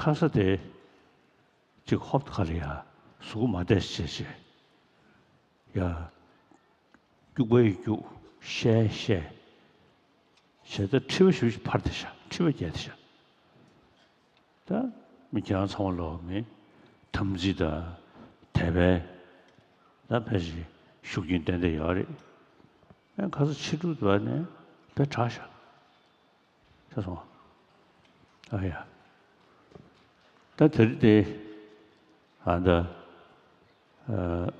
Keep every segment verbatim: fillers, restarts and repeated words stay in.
ཁ་ས་དེ་གཅིག་ཧོབ་ཁ་ལ་ཡ་གཟུགས་མ་བདེ་བྱས་བྱས་ཡ། སྐྱུག་པ་ཡི་སྐྱུག་བཤལ་བཤལ། བྱས་ད་མཁྲིས་པ་ཞུ་ཞིག་འཕར་དེ་ཤ། མཁྲིས་པ་རྒྱས་དེ་ཤ། ད་མི་ཁྱེད་རང་ཚང་མ་ལོག་མི་དམ་ཚིག་དང་དད་པའི་ད་ཕལ་ཆེར་ཤུགས་རྐྱེན་ཏན་ཏན་ཡོད་རེད། ཨེ་ཁ་ས་ཕྱི་དྲོ་དེ་བ་ནས་དཔེ་དྲག་ཤག་ཤེས་སོང་ཨ། ཡ། ད་དེ་རིང་དེ་ཨ་ད་ཨ།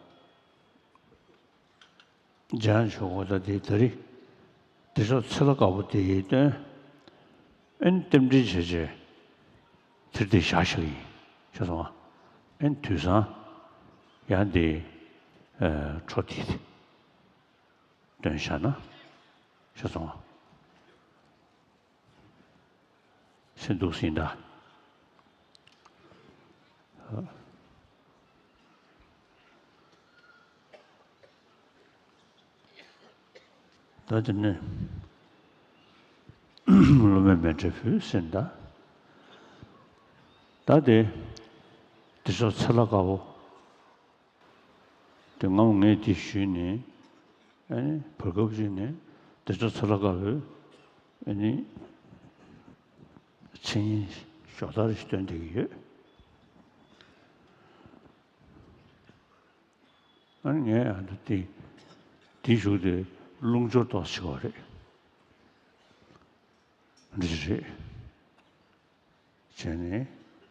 འཇང་ཆོས་གོང་ད་དེ་ད་རེས་བདེ་མཆོག་ཚེ་ལྷ་དཀར་པོ་དེ་ཡི་སྟོན། ཨེན་རྟེན་འབྲེལ་བྱས་བྱས་དེར་དེ་བཞག་བཞག་ཡིན་ཤེས་སོང་ཨ། ཨེན་དུས་སང་ཡང་དེ་ཨ། འཕྲོ་དེ་དེ་སྟོན་བཞག་ན་ཤེས་སོང་ཨ། སེམས་སྡུག་ཟིན་ད། ད་དེ་ནས་སློབ་མའི་མཎྜལ་ཕུལ་ཟིན་ད། ད་དེ་དེ་ཚོ་ཚེ་ལྷ་དཀར་པོ། དེ་སྔ་མོ་ངས་དེ་ཞུས་ནས་ཨ་ནི་བར་སྐབས་ཅིག་ནས་བདེ་མཆོག་ཚེ་ལྷ་དཀར་པོས་ཨ་ནི་མཚན་ཉིད་ཞོ་དར་ཞིག་སྟོན་བསྡད་ཀྱི་ཡོད། ཨ་ནི་ངས་ཨ་ནི་དེ་དེ་ཞུ་དེ་རླུང་སྦྱོར་ཏོག་ཙམ་ཞིག་རེད། འདི་རེད། བྱས་ནས་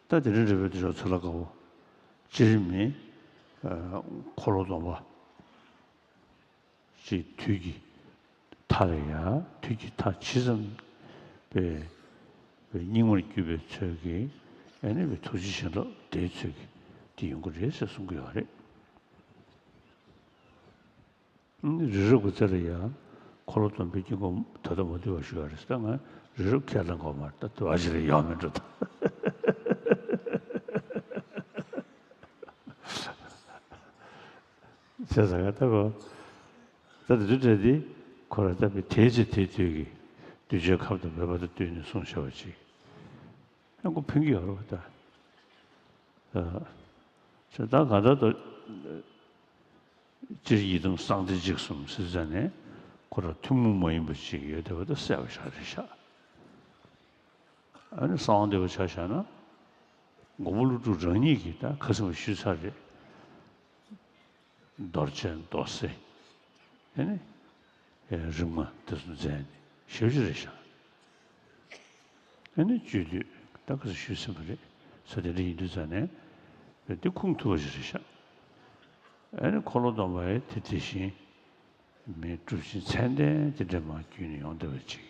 ད་དེ་རིང་རེ་བའི་དེ་ཞོག་ཚ་ལ་དཀར་པོ། སྤྱིར་མི་ འཁོར་ལོ་སྡོམ་པ་ཅིག་དུས་ཀྱི་མཐའ་ལ་ཡང་དུས་ཀྱི་མཐའ་ཇི་ཙམ་པའི་པའི་སྙིགས་མར་གྱུར་པའི་ཚོད་ཀྱིས་ཨ་ནི་པའི་ཐུགས་རྗེ་བྱིན་རླབས་དེའི་ཚོད་ཀྱིས་དེ་ཡོང་གི་རེད་ཟེར་གསུང་གི་ཡོད་རེད། རི་རབ་ཀྱི་རྩེ་ལ་ཡང་འཁོར་ལོ་སྡོམ་པའི་དཀྱིལ་འཁོར་ད་ལྟ་མ་བསྡུས་པ་ཞུ་ཡ་རེད་ཟེར། ད་ང་རི་རབ་ཁས་ལེན་དགོས་མ་རེད། ད་དུ་བ་ཞིག་ལ་ཡོང་མི་འགྲོ་ད། བྱས་ཙང་ད་གོ། ད་དེ་དུས་འདྲ་དེ་ཁོ་ར་ད་པའི་དེའི་ཚེ་དེའི་དུས་ཀྱི་གདུལ་བྱའི་ཁམས་དང་མོས་པ་དང་བསྟུན་ནས་གསུངས་བཞག་པ་ཅིག་ཡང་ཁོ་ཕན་གྱི་ཡོད་རེད་པ་ད། ཨ། བྱས་ད་ག་ད་ད། སྤྱིར་ཡི་དམ་གསང་བདེ་འཇིགས་གསུམ་ཟེར་ཙ་ནས་ཁོ་ར་ཐུན་མོང་མ་ཡིན་པ་ཅིག་ཡོད་བསྡད་པ་ད་གསལ་བ་ཤ་རེད་ཤག་ཨ་ནི་གསང་བ་འདུས་པ་ཆ་བཞག་ན། མགོན་པོ་ཀླུ་སྒྲུབ་རང་ཉིད་ཀྱིས་ད་ཁ་སང་ཞུས་ཚར་རེད། རྡོ་རྗེ་རྡོ་རྩེ། ཨ་ནི། རིམ་ལྔ་དེ་ཚོ་མཛད་ནས་ཞེ་པོ་ཅིག་རེད་ཤག་ཨ་ནི་སྤྱོད་བསྡུས་ད་ག་ཚོད་ཞུས་ཟིན་པ་རེད་ཟེར། དེ་འདྲ་ཡིན་དུས་ཙ་ནས་འདི་ཁུངས་ཐུབ་པ་ཞིག་རེད་ཤག་ཨ་ནི་འཁོར་ལོ་སྡོམ་པ་ཡི་དེ་དེ་བཞིན་མི་གྲུབ་ཆེན་མཚན་ལྡན་དེ་འདྲ་མར་བརྒྱུད་ནས་ཡོང་བསྡད་པ་ཅིག་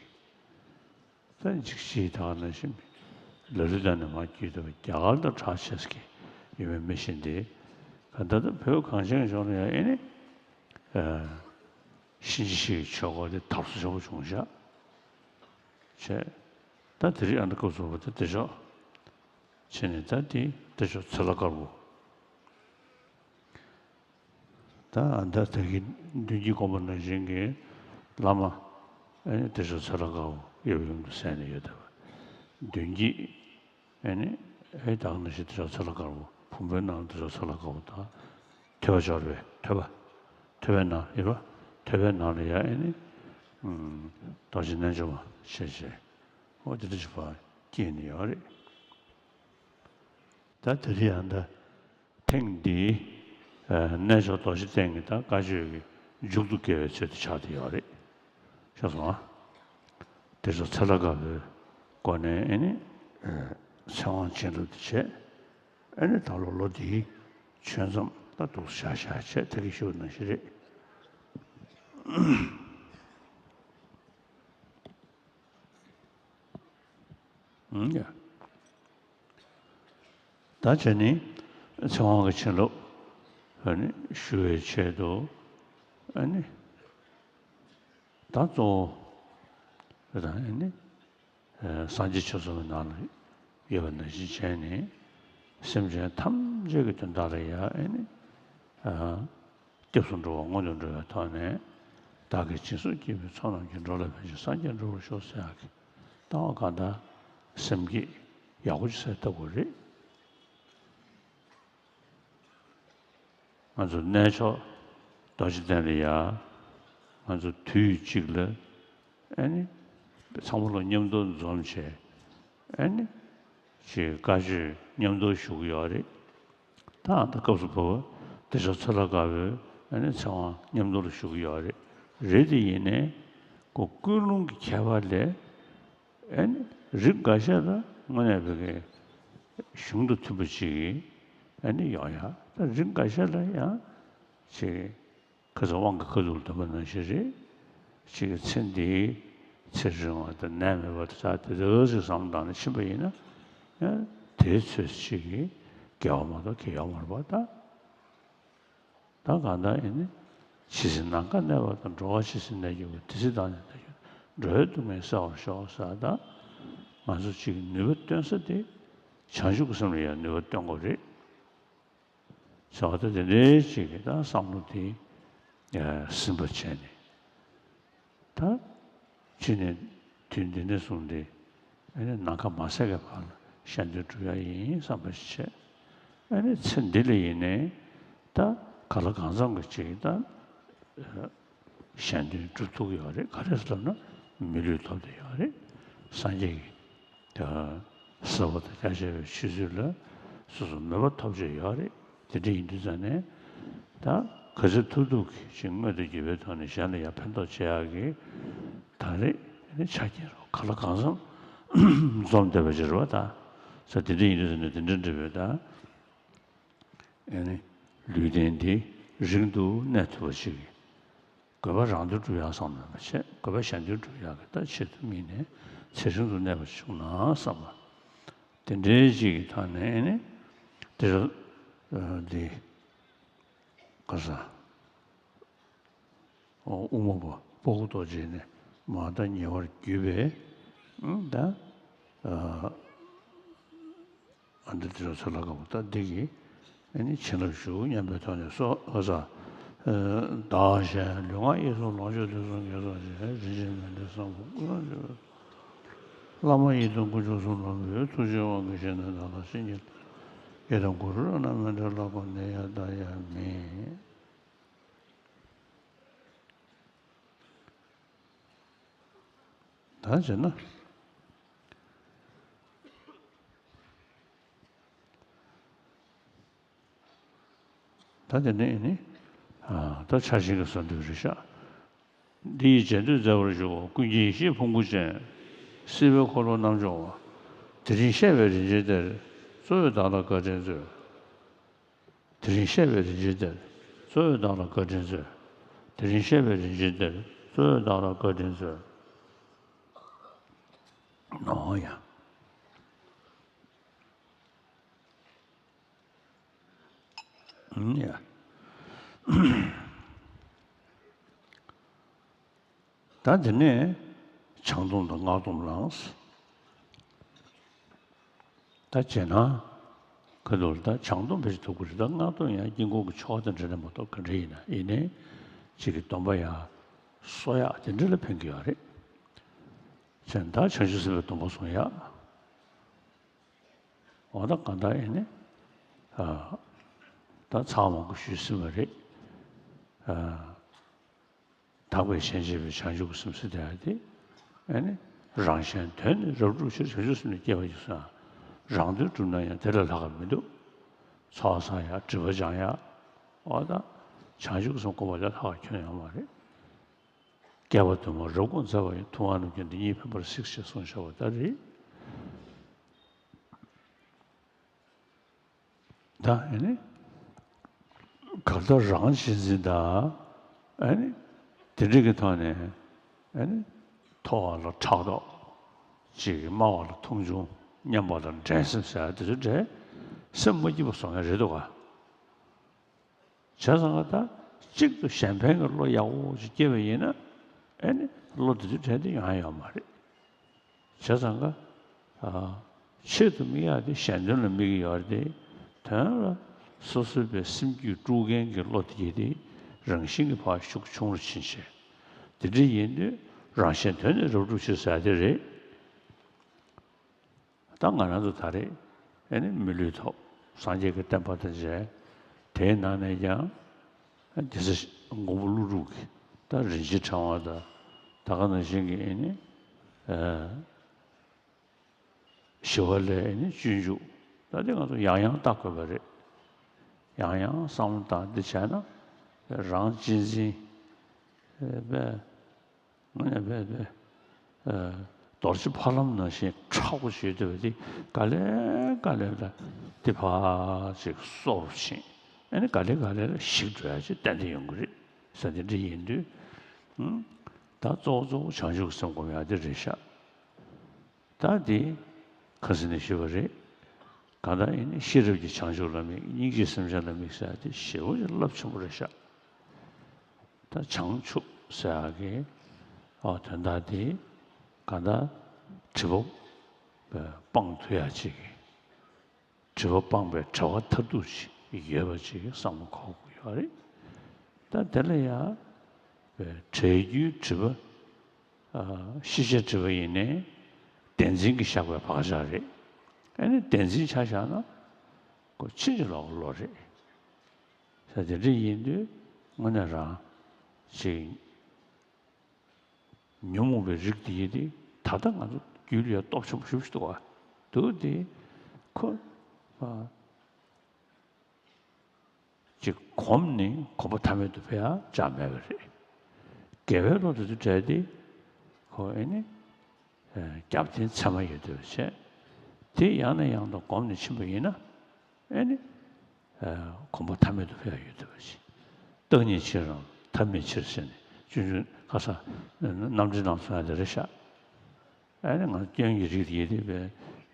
ད་འཇིགས་བྱེད་ད་ག་ནང་བཞིན་ལ་ལུ་དང་ནི་མར་བརྒྱུད་བསྡད་པ་རྒྱ་གར་དང་གྲགས་ཆེ་ས་གི་ཡོད་མེད་མི་ཤེས་འདི་ག་ད་ལྟ་བོད་གངས་ཅན་ལྗོངས་ལ་ཡང་ཨེ་ནི། གཤིན་རྗེ་གཤེད་ཀྱི་ཆོས་སྐོར་དེ་དར་སོ་ཆེན་པོ་བྱུང་ཤག་བྱས། ད་དེ་རིང་ཨ་འདྲ་སྐབས་སུ་བ་དེ་བདེ་མཆོག་བྱས་ནས་ད་དེ་བདེ་མཆོག་ཚེ་ལྷ་དཀར་པོ། ད་ཨ་ད་དེ་གི་མདུན་གྱི་དགོན་པ་ནང་བཞིན་གྱི་བླ་མ་ཨ་ནི་བདེ་མཆོག་ཚེ་ལྷ་དཀར་པོ་ཡབ་ཡུམ་དུ་གསན་ནས་ཡོད་བསྡད་པ། མདུན་གྱི་ཨེ་ནི། ཨེ་ད་ག་ནང་བཞིན་བདེ་མཆོག་ཚེ་ལྷ་དཀར་པོ། བུམ་པའི་ནང་ལ་བདེ་མཆོག་ཚེ་ལྷ་དཀར་པོ་དང་། ཐོད་པ་འབྱོར་བའི་ཐོད་པ། ཐོད་པའི་ནང་ཡོད་པ། ཐོད་པའི་ནང་ལ་ཡ་ཨེ་ནི། ཨུམ། རྡོ་རྗེ་རྣལ་འབྱོར་མ་ཞེས་བྱས། འོ་དེ་འདྲ་ཞིག་ཕར་སྐྱེས་ནས་ཡོད་རེད། ད་དེ་རིང་ཡང་ད། ཐེངས་འདིའི་ཨ་རྣལ་འབྱོར་རྡོ་རྗེ་གདན་གྱི་ད་བཀའ་ཆོས་ཀྱི་མཇུག་ཏུ་དགེ་བའི་ཚུལ་དུ་ཆགས་བསྡད་ཡོད་རེད། ཤེས་སོང་ཨ། དེ་ཚོ་ཚེ་ལྷ་དཀར་པོའི་སྒོ་ནས་ཨེ་ནི། ཨ། ཚེ་དབང་བྱིན་རླབས་དེ་བྱས། ཨེ་ནི་ད་ལོ་ལོ་འདིའི་ཆོས་མཚམས་ད་འདུག་བཞག་བཞག་བྱས་ད་གིན་ཞུ་བ་ནང་བཞིན་རེད། ཨང་། ཡ། ད་བྱས་ནས་ཚེ་དབང་གི་བྱིན་རླབས་ཨ་ནི་ཞུ་བའི་ཆེད་དུ་ཨ་ནི་ད་གཙོ་བོ་རེད་ད། ཨ་ནི་སངས་རྒྱས་ཆོས་ཚོགས་ཀྱི་ནང་ལ་ཡོད་པ་ནང་བཞིན་བྱས་ནས་སེམས་ཅན་ཐམས་ཅད་ཀྱི་དོན་དག་ལ་ཡ་ཨ་ནི། སྐྱབས་སུ་འགྲོ་བ་སྔོན་དུ་འགྲོ་བའི་ཐོག་ནས། བདག་གིས་སྦྱིན་སོགས་བགྱིས་པའི་ཚོགས་རྣམས་ཀྱིས། འགྲོ་ལ་ཕན་ཕྱིར་སངས་རྒྱས་འགྲུབ་པར་ཤོག་ཟེར་ཡག་གི་ལྟ་བ་གང་ལྟར་སེམས་བསྐྱེད་ཡག་པོ་ཅིག་བྱས་བཏབ་དགོས་རེད། ང་ཚོ་རྣལ་འབྱོར་རྡོ་རྗེ་གདན་ལ་ཡ། ང་ཚོ་དུས་གཅིག་ལ་ཨ་ནི་ཚང་མ་ལ་མཉམ་དུ་འཛོམས་བྱས་ཨ་ནི་ཅིག་བཀའ་ཆོས་མཉམ་དུ་ཞུ་གི་ཡོད་རེད། ད་ཨ་ད་སྐབས་སུ་བབ་པ་བདེ་མཆོག་ཚེ་ལྷ་དཀར་པོའི་ཨ་ནི་ཚེ་དབང་མཉམ་དུ་ལ་ཞུ་གི་ཡོད་རེད། རེད་དེ་ཡིན་ནའི་ཀོ་ཀུན་སློང་གི་ཁྱད་པར་ལས་ཨ་ནི་རིགས་འགའ་ཤས་ལ་དངོས་གནས་བོད་ཀྱི་གཞུང་དང་མཐུན་པ་ཅིག་ཨ་ནི་ཡོང་ཡ། ད་རིགས་འགའ་ཤས་ལ་ཡང་ཅིག་ཁ་སང་དབང་གི་ཁ་ཐུག་ལ་བསྟན་པ་ནང་བཞིན་རེད། གཅིག་གི་ཚེ་འདིའི་ཚེ་རིང་བ་དང་ནད་མེད་པ་དང་དེ་འདྲ་ཞིག་བསམ་བློ་བཏང་ནས་ཕྱིན་པ་ཡིན་ན། ཡང་དེའི་ཚོད་གཅིག་གི་དགེ་བ་མ་གཏོགས་གལ་ཡོད་མ་རེད་པ་ད། ད་གང་ལྟར་ཡིན་ནི། ཇི་སྲིད་ནམ་མཁའ་གནས་པ་དང་། འགྲོ་བ་ཇི་སྲིད་གནས་གྱུར་པ། དེ་སྲིད་བདག་ནི་གནས་གྱུར་ནས། འགྲོ་བའི་སྡུག་བསྔལ་སེལ་བར་ཤོག་ཟེར་ད། ང་ཚོ་གཅིག་གི་ནུས་པ་བཏོན་ས་དེ། བྱང་ཆུབ་ཀྱི་སེམས་ལ་ཡང་ནུས་པ་བཏོན་དགོས་རེད། བྱ་བ་དེ་དེ་འདྲའི་ཅིག་གི་ད་བསམ་བློ་དེ་ཟིན་པ་བྱས་ནས། ད་ཅི་ནས་དུས་འདི་ནས་བཟུང་སྟེ་ཨ་ནི་ནམ་མཁའ་མ་ཟད་ཀྱི་བར་ལ་གཞན་དོན་སྒྲུབ་ཡ་ཡིན་བསམ་པ་ཞིག་བྱས། ཨ་ནི་ཚེ་འདི་ལ་ཡིན་ནའི་ད་ག་ལ་གང་འཚམ་གྱི་ཅིག་ད་གཞན་དོན་སྒྲུབ་ཐུབ་ཀྱི་ཡོད་རེད། ག་རེ་ཟེར་ལབ་ན་མི་ལུས་ཐོབ་བསྡད་ཡོད་རེད། སངས་རྒྱས་ཀྱི་ད་ཟབ་པ་དང་རྒྱ་ཆེ་བའི་ཆོས་ཚུལ་ལ་སོ་སོ་མོས་པ་ཐོབ་བྱས་ཡོད་རེད། དེ་འདྲ་ཡིན་དུས་ཙང་ནས་ད་ག་ཚོད་ཐུབ་ཐུབ་ཀྱིས་ཅིག་དངོས་དང་བརྒྱུད་པའི་ཐོག་ནས་གཞན་ལ་ཡང་ཕན་ཐོགས་བྱེད་ཡག་གི་ད་རེས་ནི་ཆ་རྐྱེན་རོ་ག་ལ་གང་འཚམ་འཛོམས་བསྡད་པ་ཅིག་རེད་བ་ད། ས་དེ་འདྲ་ཡིན་དུས་ཙང་ནས་དེ་འདྲ་འདྲ་བའི་ད། ཨ་ནི། ལུས་རྟེན་འདི་རིང་དུ་གནས་ཐུབ་པ་ཅིག་གིས། དགོས་པ་རང་དོན་སྒྲུབ་ཡག་བསམ་ན་མ་བྱས། དགོས་པ་གཞན་དོན་སྒྲུབ་ཡག་གི་ད་ཆེད་དུ་དམིགས་ནས་ཚེ་རིང་དུ་གནས་པ་བྱུང་ན་བསམ་པ། དེ་འདྲའི་ཅིག་གི་ཐོག་ནས་ནི་དེ་འདི་ག་ས། དབུ་མ་པ་སྤོ་བོ་རྡོ་རྗེ་ནས་མར་ད་ཉེ་བར་བརྒྱུད་པའི་ཨ་ད་ཨ་འདི་དེ་ཚོ་ལ་དགའ་བོ་ད་འདི་གི་ཨ་ནི་བྱིན་རླབས་ཞུ་སྙམ་པའི་ཐོག་ནས་སོ་ཨ་ས། བདག་གཞན་ལུས་ངག་ཡིད་གསུམ་ལོངས་སྤྱོད་དུས་གསུམ་དགེ་ཚོགས་ཆེ། རིན་ཆེན་མཎྜལ་བསམ་ཁོ་ཀུན་ལ་བརྗོད། བླ་མ་ཡི་དམ་དཀོན་མཆོག་གསུམ་ལ་འབུལ། ཐུགས་རྗེའི་དབང་གིས་གཞན་དོན་དག་ལ་བྱིན་གྱིས་བརླབས། ཡི་དམ་གུ་རུ་རཏྣ་མཎྜལ་ལ་དགོངས་ནས་ཡང་དག་ཡང་མིན། ད་བྱས་ན། ད་དེ་ནས་ནི། ཨ་ད་ཕྱག་ཆེན་གྱི་གསོལ་འདེབས་རེད་ཤག་འདི་ཡིས་རྗེས་ཟློས་མཛད་པར་ཞུ། ཀུན་མཁྱེན་ཡེ་ཤེས་ཕུང་པོ་ཅན། སྲིད་པའི་འཁོར་ལོ་རྣམ་སྦྱོང་བ། དེ་རིང་གཤེགས་པའི་རིན་ཆེན་གཏེར། གཙོ་བོས་བདག་ལ་བཀའ་དྲིན་སྩོལ། དེ་རིང་གཤེགས་པའི་རིན་ཆེན་གཏེར། གཙོ་བོས་བདག་ལ་བཀའ་དྲིན་སྩོལ། དེ་རིང་གཤེགས་པའི་རིན་ཆེན་གཏེར། གཙོ་བོས་བདག་ལ་བཀའ་དྲིན་སྩོལ། ནོ་ཡ། ཡ། ད་དེ་ནས་བྱང་སྡོམ་དང་སྔགས་སྡོམ་ལངས། ད་བྱས་ན་ག་དུས་ད་བྱང་སྡོམ་བེད་སྤྱོད་ཐུབ་ཀྱི་རེད། ད་སྔགས་སྡོམ་ཡང་དཀྱིལ་འཁོར་གྱི་ཆོ་ག་དང་འབྲེལ་ནས་མ་གཏོགས་ག་འདྲ་ཡིན་ན་ཡིན་ནའི་གཅིག་གི་སྡོམ་པ་ཡང་གསོ་ཡག་དེ་འདྲ་ལ་ཕན་གྱི་ཡོད་རེད། བྱས་ན་ད་བྱང་ཆུབ་སེམས་དཔའི་སྡོམ་པ་བཟུང་ཡག་འོ་ད་གང་ལྟར་ཡིན་ནའི་ཨ་ད་ཚར་མང་པོ་ཞུས་ཟིན་པ་རེད། ཨ། དག་པའི་གཞན་གཅེས་པའི་བྱང་ཆུབ་ཀྱི་སེམས་ཟེར་དེ་ཡང་དེ། ཨ་ནི་རང་གཞན་དོན་ནི་རབ་བསྒྲུབ་ཕྱིར། བྱང་ཆུབ་སེམས་ནི་བསྐྱེད་པར་བགྱི་གསུངས། རང་དོན་བསྒྲུབ་ན་ཡང་དེ་ལས་ལྷག་པ་མི་འདུག་ཚོགས་བསགས་ཡག་སྒྲིབ་པ་སྦྱང་ཡག་འོ་ད་བྱང་ཆུབ་ཀྱི་སེམས་བསྒོམ་པ་ལས་ལྷག་པ་ཁྱོན་ཡོད་མ་རེད། བསྐལ་པ་དུ་མར་རབ་དགོངས་མཛད་པ་ཡི། ཐུབ་དབང་རྣམ་བསྒྱིངས་འདི་ཉིད་ཕན་པར་གཟིགས་ཞེས་གསུངས་བཞག་པ་ལྟར་རེད། ད་ཨེ་ནི། གང་ལྟར་རང་གཅེས་འཛིན་དང་། ཨེ་ནི། དེ་འདྲ་གི་ཐོག་ནས། ཨེ་ནི། མཐོ་བ་ལ་ཕྲག་དོག་ཅིག་དམའ་བ་ལ་མཐོང་ཆུང་། མཉམ་པ་ལ་འགྲན་སེམས་ཟེར་ཡ་དེ་ཚོ་འདྲ། སེམས་མ་སྐྱིད་པ་བཟོ་མཁན་རེད་འདུག་ག་བྱས་ཙང་ཀ་ད་གཅིག་ཏུ་གཞན་ཕན་གྱི་བློ་ཡག་པོ་ཞིག་སྐྱེས་པ་ཡིན་ན། ཨེ་ནི་བློ་དེ་ཚོ་བྲལ་ཏེ་ཡོང་ཡ་ཡོད་མ་རེད། བྱས་ཙང་ཀ་ཨ་ཆེད་དུ་དམིགས་ཡག་དེ་གཞན་དོན་ལ་དམིགས་ཀྱི་ཡོད་རེད་དེ། དོན་ལ་སོ་སོའི་པའི་སེམས་རྒྱུད་དཀྲུག་མཁན་གྱི་བློ་དེ་གྱད་དེ་རང་བཞིན་གྱིས་ཕར་ཤུགས་ཆུང་རུ་ཕྱིན་བྱས། དེ་འདྲ་ཡིན་དུས་རང་གཞན་དོན་ནི་རབ་བསྒྲུབ་ཕྱིར་ཟེར་ཡ་དེ་རེད། ད་ང་རང་ཚོ་ད་རེས་ཨེ་ནི་མི་ལུས་ཐོབ། སངས་རྒྱས་ཀྱི་བསྟན་པ་དང་མཇལ། དེའི་ནང་ནས་ཀྱང་རྒྱལ་སྲས་མགོན་པོ་ཀླུ་སྒྲུབ་ཀྱི་ད་རིན་ཆེན་ཕྲེང་བ་དང་། ད་ག་ནང་བཞིན་གྱི་ཨེ་ནི་ཨ་ཞི་བ་ལྷའི་ཨེ་ནི་སྤྱོད་འཇུག་ད་དེ་ང་ཚོ་ཡང་ཡང་བལྟ་དགོས་པ་རེད། ཡང་ཡང་བསམ་བློ་བཏང་། འདི་བྱས་ན་རང་གཅེས་འཛིན་ཨེ་པས། ང་ཡང་བས་བས། ཨ། རྡོ་རྗེ་ཕ་ལམ་ནང་བཞིན་མཁྲེགས་པོ་བྱེད་འདོད་པ་དེ་ག་ལེ་ག་ལེ་ལ་དེ་ཕར་ཅིག་སོར་ཕྱིན། ཨ་ནི་ག་ལེ་ག་ལེ་ལ་ཞིག་འགྲོ་ཡ་ཅིག་ཏན་ཏན་ཡོང་གི་རེད་ཟེར། དེ་འདྲ་ཡིན་དུས། ཨང་། ད་གཙོ་བོ་གཙོ་བོ་བྱང་ཆུབ་སེམས་སྒོམ་ཡ་དེ་རེད་ཤག་ད་དེ་ཁ་སང་ནས་ཞུས་པ་རེད། གང་ལྟར་ཡིན་ནའི་ཤེས་རབ་ཀྱི་བྱང་ཆུབ་ལ་དམིགས། སྙིང་རྗེའི་སེམས་ཅན་ལ་དམིགས་ཟེར་ཡ་དེ་ཞེ་པོ་ཅིག་རླབས་ཆེན་པོ་རེད་ཤག་ད་བྱང་ཆུབ་ཟེར་ཡག་གི་ཨ་དོན་དག་དེ་གང་ལྟར་སྒྲིབ་པ་སྤང་ཐུབ་ཡག་ཅིག་གི། སྒྲིབ་པ་སྤངས་པའི་བྱ་བ་མཐར་ཐུག་ཅིག་ཡོད་པ་ཅིག་བསམ་བློ་འཁོར་དགོས་ཡོད་རེད། ད་དེ་ལ་ཡང་བྲལ་རྒྱུའི་སྒྲིབ་པ། ཨ། ཤེས་བྱའི་སྒྲིབ་པ་ཡིན་ནའི་བདེན་འཛིན་གྱིས་བཞག་པའི་བག་ཆགས་རེད། ཨ་ནི་བདེན་འཛིན་ཆ་བཞག་ན་ཁོ་ཕྱིན་ཅི་ལོག་གི་བློ་རེད། ས་དེ་འདྲ་ཡིན་དུས་དངོས་གནས་རང་ཅིག་ཉོན་མོངས་པའི་རིགས་དེ་ཡིན་ཏེ། ད་ལྟ་ང་ཚོ་རྒྱུད་ལ་ཡང་སྟོབས་ཆེན་པོ་ཞེ་པོ་ཞིག་འདུག་ག་འདུག་སྟེ། ཁོ་ཨ་ཅིག་གོམས་ནས་གོམ་པ་མཐའ་མེད་དུ་ཕེབས་ཡ་ཅང་མེད་པ་རེད། དགེ་བའི་བློ་དེ་ཚོ་བྲལ་ཏེ། ཁོ་ཨེ་ནི་རྒྱབ་རྟེན་ཚད་མ་ཡོད་དུ་བྱས། དེ་ཡང་ནས་ཡང་དུ་གོམས་ནས་ཕྱིན་པ་ཡིན་ན། ཨེ་ནི་ གོམ་པ་མཐའ་མེད་དུ་འཕེལ་ཡོད་བསྡད་པ་ཞིག་བརྟག་གཉིས་ཕྱིར་རང་ཐབས་མེད་ཕྱིར་ཟེར་ནས་ཆུང་ཆུང་ཁ་སང་རྣམ་འགྲེལ་ནང་གསུངས་ཡ་དེ་རེད་ཤག་ཨ་ནི་ང་སྐྱོན་གྱི་རིགས་དེ་ཡིན་དུས་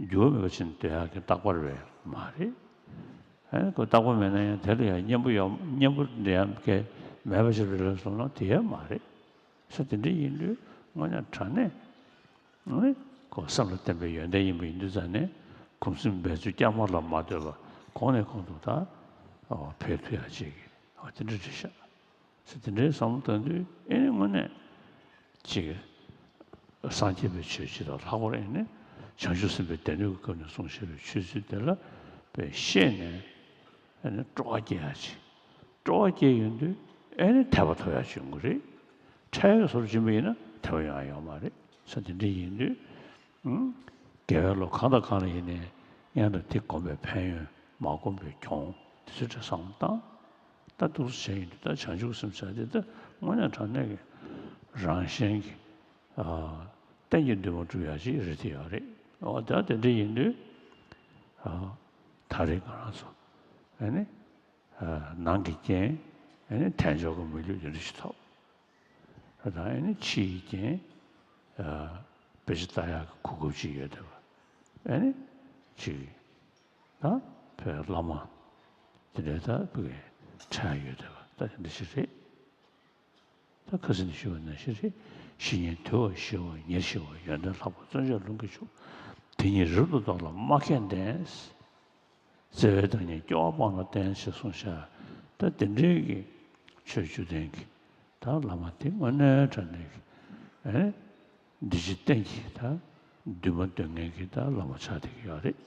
འགྱུར་བ་མེད་པ་ཕྱིན་བསྡད་ཡག་གི་རྟག་པ་རེད་མ་རེད། ཨ་ནི་ཁོ་རྟག་པ་མེད་ན་ཡང་དེ་ལ་ཡང་གཉེན་པོ་ཡོད། གཉེན་པོ་འདྲ་ཡང་གལ་མེད་པ་ཞིག་རེད་ལབ་སོང་ན་དེ་ཡང་མ་རེད། ས་དེ་འདྲ་ཡིན་དུས་དངོས་གནས་དྲང་གནས་ཨ་ནི་ཁོ་བསམ་ལ་བརྟན་པའི་ཡོན་ཏན་ཡིན་པ་ཡིན་དུས་ཙང་ནས་གོམས་སེམས་འབད་རྩོལ་བསྐྱར་མ་ལ་མ་ལྟོས་པ་གོང་ནས་གོང་དུ་ད་འཕེལ་ཐུབ་ཡག་ཅིག་གི་དེ་འདྲ་རེད་ཤག་ཟེར་དེ་འདྲའི་བསམ་བློ་བཏང་དུས་ཨེ་ནི་དངོས་གནས་ཅིག་སངས་རྒྱས་པའི་ཆོས་སྤྱི་དང་ལྷག་པར་ཨེ་ནི་བྱང་ཆུབ་སེམས་དཔའི་སྡེ་སྣོད་ཀྱི་སྐབས་ནས་གསུངས་བཞག་པའི་ཆོས་ཚུལ་དེ་ལ་དཔེ་ཤེས་ནས་ཨེ་ནི་སྤྲོ་བ་སྐྱེ་ཡག་ཅིག་སྤྲོ་བ་སྐྱེ་ཡོང་དུས་ཨེ་ནི་དད་པ་ཐོབ་ཡག་ཅིག་ཡོང་གི་རེད། འཕྲལ་གྱི་བཟོ་འདྲ་ཕྱིན་པ་ཡིན་ན་དད་པ་ཡོང་ཡག་ཡོད་མ་རེད། ས་དེ་འདྲ་ཡིན་དུས་ཨང་། དགེ་བའི་བློ་གང་དང་གང་ལ་ཡིན་ནའི་ཡང་དང་དེ་བསྒོམས་པའི་ཕན་ཡོན་མ་བསྒོམས་པའི་གྱོང་དེ་ཚོའི་གྲས་བསམ་བློ་བཏང་། ད་འདུག་སེ་བྱས་ཡིན་དུས་ད་བྱང་ཆུབ་སེམས་ཟེར་དེ་ད་དངོས་གནས་དྲང་གནས་ཀྱི་རང་གཞན་གྱི་ཨ་གཏན་གྱི་འདུན་མ་འགྲུབ་ཡག་ཅིག་རེད་དེ་ཡོད་རེད། འོ་ད་དེ་འདྲ་ཡིན་དུས་ཨ་ད་རེས་ང་རང་ཚོ་ཨ་ནི་ཨ་ནང་གི་རྐྱེན་ཨ་ནི་དལ་འབྱོར་གྱི་མི་ལུས་དེ་འདྲ་ཞིག་ཐོབ། ད་ཨ་ནི་ཕྱིའི་རྐྱེན་ཨ་དཔེ་ཆ་ལྟ་ཡག་གི་གོ་སྐབས་ཅིག་ཡོད་བསྡད་པ། ཨ་ནི་ཅིག་ད་བོད་བླ་མ་དེ་འདྲའི་ད་བོད་ཀྱི་འཕྲད་ཡོད་བསྡད་པ་ད་དེ་འདྲ་ཞིག་རེད། ད་ཁ་སང་ནས་ཞུས་པ་ནང་བཞིན་རེད། བཤེས་གཉེན་དུལ་བ་ཞི་བ་ཉེར་ཞི་བ་ཡོན་ཏན་ལྷག་པ་བརྩོན་བཅས་ལུང་གིས་ཕྱུག་དེ་ཉིད་རབ་ཏུ་བདོག་ལ་སྨྲ་མཁས་ལྡན། བརྩེ་བའི་བདག་ཉིད་སྐྱོ་བ་སྤངས་ལ་བསྟེན་ཞེས་གསུངས་ཤག་ད་དེ་འདྲའི་གི་ཆོས་བཅུ་ལྡན་གྱི་ད་བླ་མ་དེ་དངོས་གནས་དྲང་གནས་ཀྱི་ཨེ་འདི་ཕྱི་གཏན་གྱི་ད་འདུན་མ་འདོན་མཁན་གྱི་ད་བླ་མ་ཆགས་བསྡད་ཀྱི་ཡོད་རེད།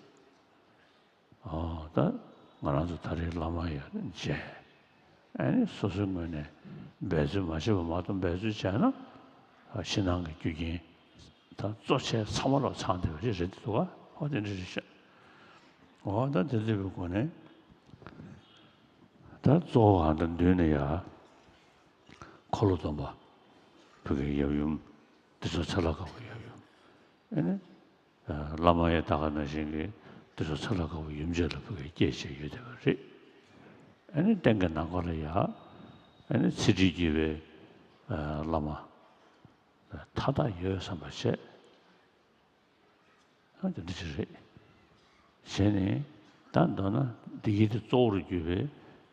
ཨོ་ད་ང་རང་ཚོ་ད་རེས་བླ་མ་ཡར་མཇལ། ཨ་ནི་སོ་སོའི་ངོས་ནས་འབད་རྩོལ་མ་བྱས་པ་མ་གཏོགས་འབད་རྩོལ་བྱས་ན་ཕྱི་ནང་གི་རྒྱུ་རྐྱེན་ད་གཙོ་ཆེ་ཚང་མ་ལ་ཚང་བསྡད་པ་ཞིག་རེད་འདུག་ག་ཨོ་དེ་འདྲ་རེད་ཤག་འོ་ད་དེ་འདྲ་བའི་སྒོ་ནས་ད་གཙོ་བོ་གང་དང་མདུན་ནས་ཡ་འཁོར་ལོ་སྡོམ་པ་བོད་ཀྱི་ཡབ་ཡུམ་འདི་ཚོ་ཚེ་ལྷ་དཀར་པོ་ཡབ་ཡུམ་ཨ་ནི། བླ་མ་ཡང་ད་ག་ནང་བཞིན་གྱི་འདི་ཚོ་ཚེ་ལྷ་དཀར་པོ་ཡུམ་ཆེན་ལ་བོད་ཀྱི་སྐྱེས་བྱས་ཡོད་བསྡད་པ་རེད། ཨ་ནི་སྟེང་གི་ནང་ཁོག་ལ་ཡ་ཨ་ནི་ཚེ་ཁྲིད་བགྱིས་པའི་བླ་མ་མཐའ་དག་ཡོད་བསམ་པ་བྱས། ཨ་དེ་འདྲ་ཅིག་རེད། བྱས་ནས་ད་མདོར་ན་འདི་གི་དེ་གཙོ་བོར་གྱུར་པའི་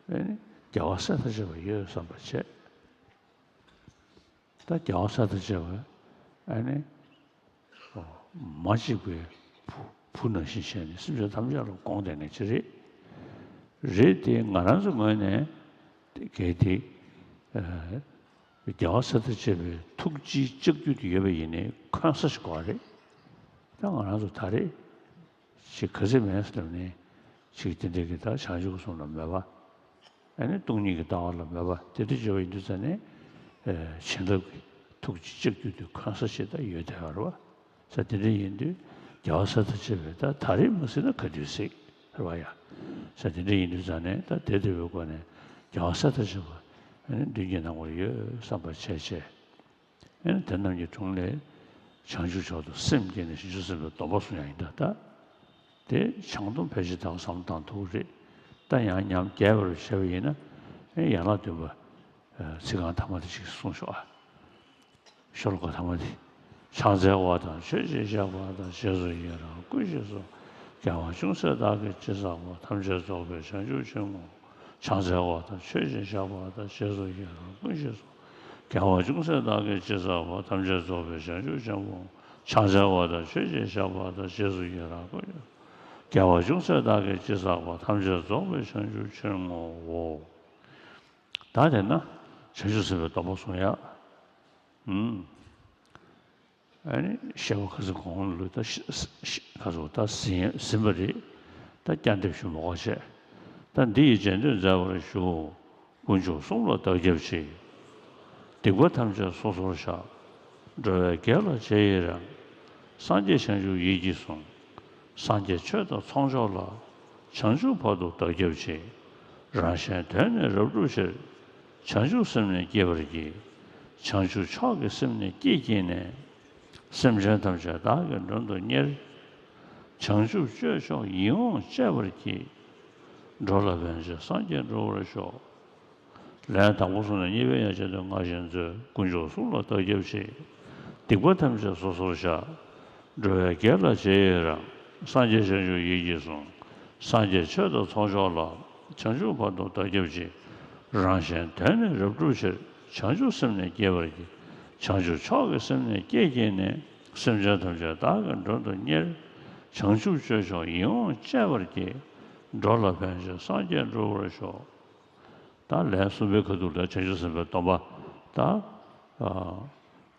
ཨ་ནི་རྒྱལ་བ་སྲས་དང་བཅས་པ་ཡོད་བསམ་པ་བྱས། ད་རྒྱལ་བ་སྲས་དང་བཅས་པ་ཨ་ནི་མ་གཅིག་པའི་བུ་བུ་ནང་བཞིན་བྱས་ནས་སེམས་ཅན་ཐམས་ཅད་ལ་དགོངས་བསྡད་མཁན་ཅིག་རེད། རེད་དེ་ང་རང་ཚོ་ངོས་ནས་གལ་ཏེ་རྒྱལ་བ་སྲས་དང་བཅས་པའི་ཐུགས་རྗེའི་ལྕགས་ཀྱུ་དེ་ཡོད་པ་ཡིན་ནའི་འཁོན་ས་ཞིག་དགོས་རེད། ད་ང་རང་ཚོ་ད་རེས་ཅིག་ག་ཚོད་མེད་ཟེར་ནས་ཅིག་དེ་འདྲའི་གི་ད་བྱང་ཆུབ་གསུམ་ལ་མོས་པ། ཨ་ནི་སྟོང་ཉིད་ཀྱི་ལྟ་བ་ལ་མོས་པ་དེ་འདྲ་བྱེད་པ་ཡིན་དུས་ཙང་ནས་བྱིན་རླབས་ཀྱི་ཐུགས་ཀྱི་ལྕགས་ཀྱུ་དེ་འཁོན་ས་ཞིག་ད་ཡོད་བསྡད་ཡོད་རེད་བ། ས་དེ་འདྲ་ཡིན་དུས་རྒྱལ་བ་སྲས་དང་བཅས་པའི་ད་ད་རེས་མ་གཟིགས་ན་ག་དུས་གཟིགས་རེད་བ་ཡ། ས་དེ་འདྲ་ཡིན་དུས་ཙང་ནས་ད་དེ་དེ་བའི་སྒོ་ནས་རྒྱལ་བ་སྲས་དང་བཅས་པ་ཨ་ནི་མདུན་གྱི་ནམ་མཁར་ཡོད་བསམ་པ་བྱས་བྱས། ཨེ་ནི་དེ་རྣམས་ཀྱི་དྲུང་ལས་བྱང་ཆུབ་མཆོག་ཏུ་སེམས་བསྐྱེད་ནས་བྱང་ཆུབ་སེམས་དཔའི་སྡོམ་པ་གསུང་ཡག་ཡིན་ད་ལྟ། དེ་བྱང་སྡོམ་ཕལ་ཆེར་ད་ག་བསམ་བཏང་ཐུབ་ཀྱི་རེད། ད་ཡང་ཉམས་རྒྱས་པར་བྱས་པ་ཡིན་ན་ཨེ་ཡན་ལག་བདུན་པ་ཚིག་རྐང་ཐ་མ་དེ་ཞིག་གསུངས་ཤོག་ཨ། ཤོ་ལོ་ཀ་ཐ་མ་དེ། ཕྱག་འཚལ་བ་དང་མཆོད་ཅིང་བཤགས་པ་དང་རྗེས་སུ་ཡི་རང་བསྐུལ་ཞེས་སོགས་དགེ་བ་ཅུང་ཟད་བདག་གིས་ཅི་བསགས་པ་ཐམས་ཅད་རྫོགས་པའི་བྱང་ཆུབ་ཆེན་པོ། ཕྱག་འཚལ་བ་དང་མཆོད་ཅིང་བཤགས་པ་དང་རྗེས་སུ་ཡི་རང་བསྐུལ་ཞེས་སོགས། དགེ་བ་ཅུང་ཟད་བདག་གིས་ཅི་བསགས་པ་ཐམས་ཅད་རྫོགས་པའི་བྱང་ཆུབ་ཆེན་པོ། ཕྱག་འཚལ་བ་དང་མཆོད་ཅིང་བཤགས་པ་དང་རྗེས་སུ་ཡི་རང་བསྐུལ། དགེ་བ་ཅུང་ཟད་བདག་གིས་ཅི་བསགས་པ་ཐམས་ཅད་རྫོགས་པའི་བྱང་ཆུབ་ཕྱིར་བསྔོའོ། ད་དེ་ན་བྱང་ཆུབ་སེམས་དཔའི་སྡོམ་པ་གསུང་ཡག་ཨུམ། ཨ་ནི་བཤད་པ་ཁ་སང་གོང་ལུགས་ད་ཤ་ཤ་ཁ་སང་ད་ཟིན་ཟིན་པ་རེད། ད་སྐྱར་འདེབས་ཞུ་མ་དགོས་བྱས། ད་འདི་ཡི་རྗེས་ཟློས་མཛད་པར་ཞུ། དཀོན་མཆོག་གསུམ་ལ་བདག་སྐྱབས་མཆི། སྡིག་པ་ཐམས་ཅད་སོ་སོར་བཤགས། འགྲོ་བའི་དགེ་ལ་རྗེས་ཡི་རང་། སངས་རྒྱས་བྱང་ཆུབ་ཡིད་ཀྱིས་བཟུང་། སངས་རྒྱས་ཆོས་དང་ཚོགས་མཆོག་ལ། བྱང་ཆུབ་བར་དུ་བདག་སྐྱབས་མཆི། རང་གཞན་དོན་ནི་རབ་བསྒྲུབ་ཕྱིར། བྱང་ཆུབ་སེམས་ནི་བསྐྱེད་པར་བགྱི། བྱང་ཆུབ་མཆོག་གི་སེམས་ནི་བསྐྱེད་བགྱིས་ནས། སེམས་ཅན་ཐམས་ཅད་བདག་གིས་མགྲོན་དུ་གཉེར། བྱང་ཆུབ་སྤྱོད་མཆོག་ཡིད་འོང་སྤྱད་པར་བགྱི། འགྲོ་ལ་ཕན་ཕྱིར་སངས་རྒྱས་འགྲུབ་པར་ཤོག། ལན་དང་པོ་གསུངས་ནས་གཉིས་པའི་ཡང་ཆེད་དུ་སྔར་བཞིན་མཛོད། དཀོན་མཆོག་གསུམ་ལ་བདག་སྐྱབས་མཆི། སྡིག་པ་ཐམས་ཅད་སོ་སོར་བཤགས། འགྲོ་བའི་དགེ་ལ་རྗེས་ཡི་རང་། སངས་རྒྱས་བྱང་ཆུབ་ཡིད་ཀྱིས་བཟུང་། སངས་རྒྱས་ཆོས་དང་ཚོགས་མཆོག་ལ། བྱང་ཆུབ་བར་དུ་བདག་སྐྱབས་མཆི། རང་གཞན་དོན་ནི་རབ་བསྒྲུབ་ཕྱིར། བྱང་ཆུབ་སེམས་ནི་བསྐྱེད་པར་བགྱི། བྱང་ཆུབ་མཆོག་གི་སེམས་ནི་བསྐྱེད་བགྱིས་ནས། སེམས་ཅན་ཐམས་ཅད་བདག་གིས་མགྲོན་དུ་གཉེར། བྱང་ཆུབ་སྤྱོད་མཆོག་ཡིད་འོང་སྤྱད་པར་བགྱི། འགྲོ་ལ་ཕན་ཕྱིར་སངས་རྒྱས་འགྲུབ་པར་ཤོག། ད་ལན་གསུམ་པའི་ཁ་ཐུག་ལ་བྱང་ཆུབ་སེམས་དཔའི་སྡོམ་པ་ད་ཨ་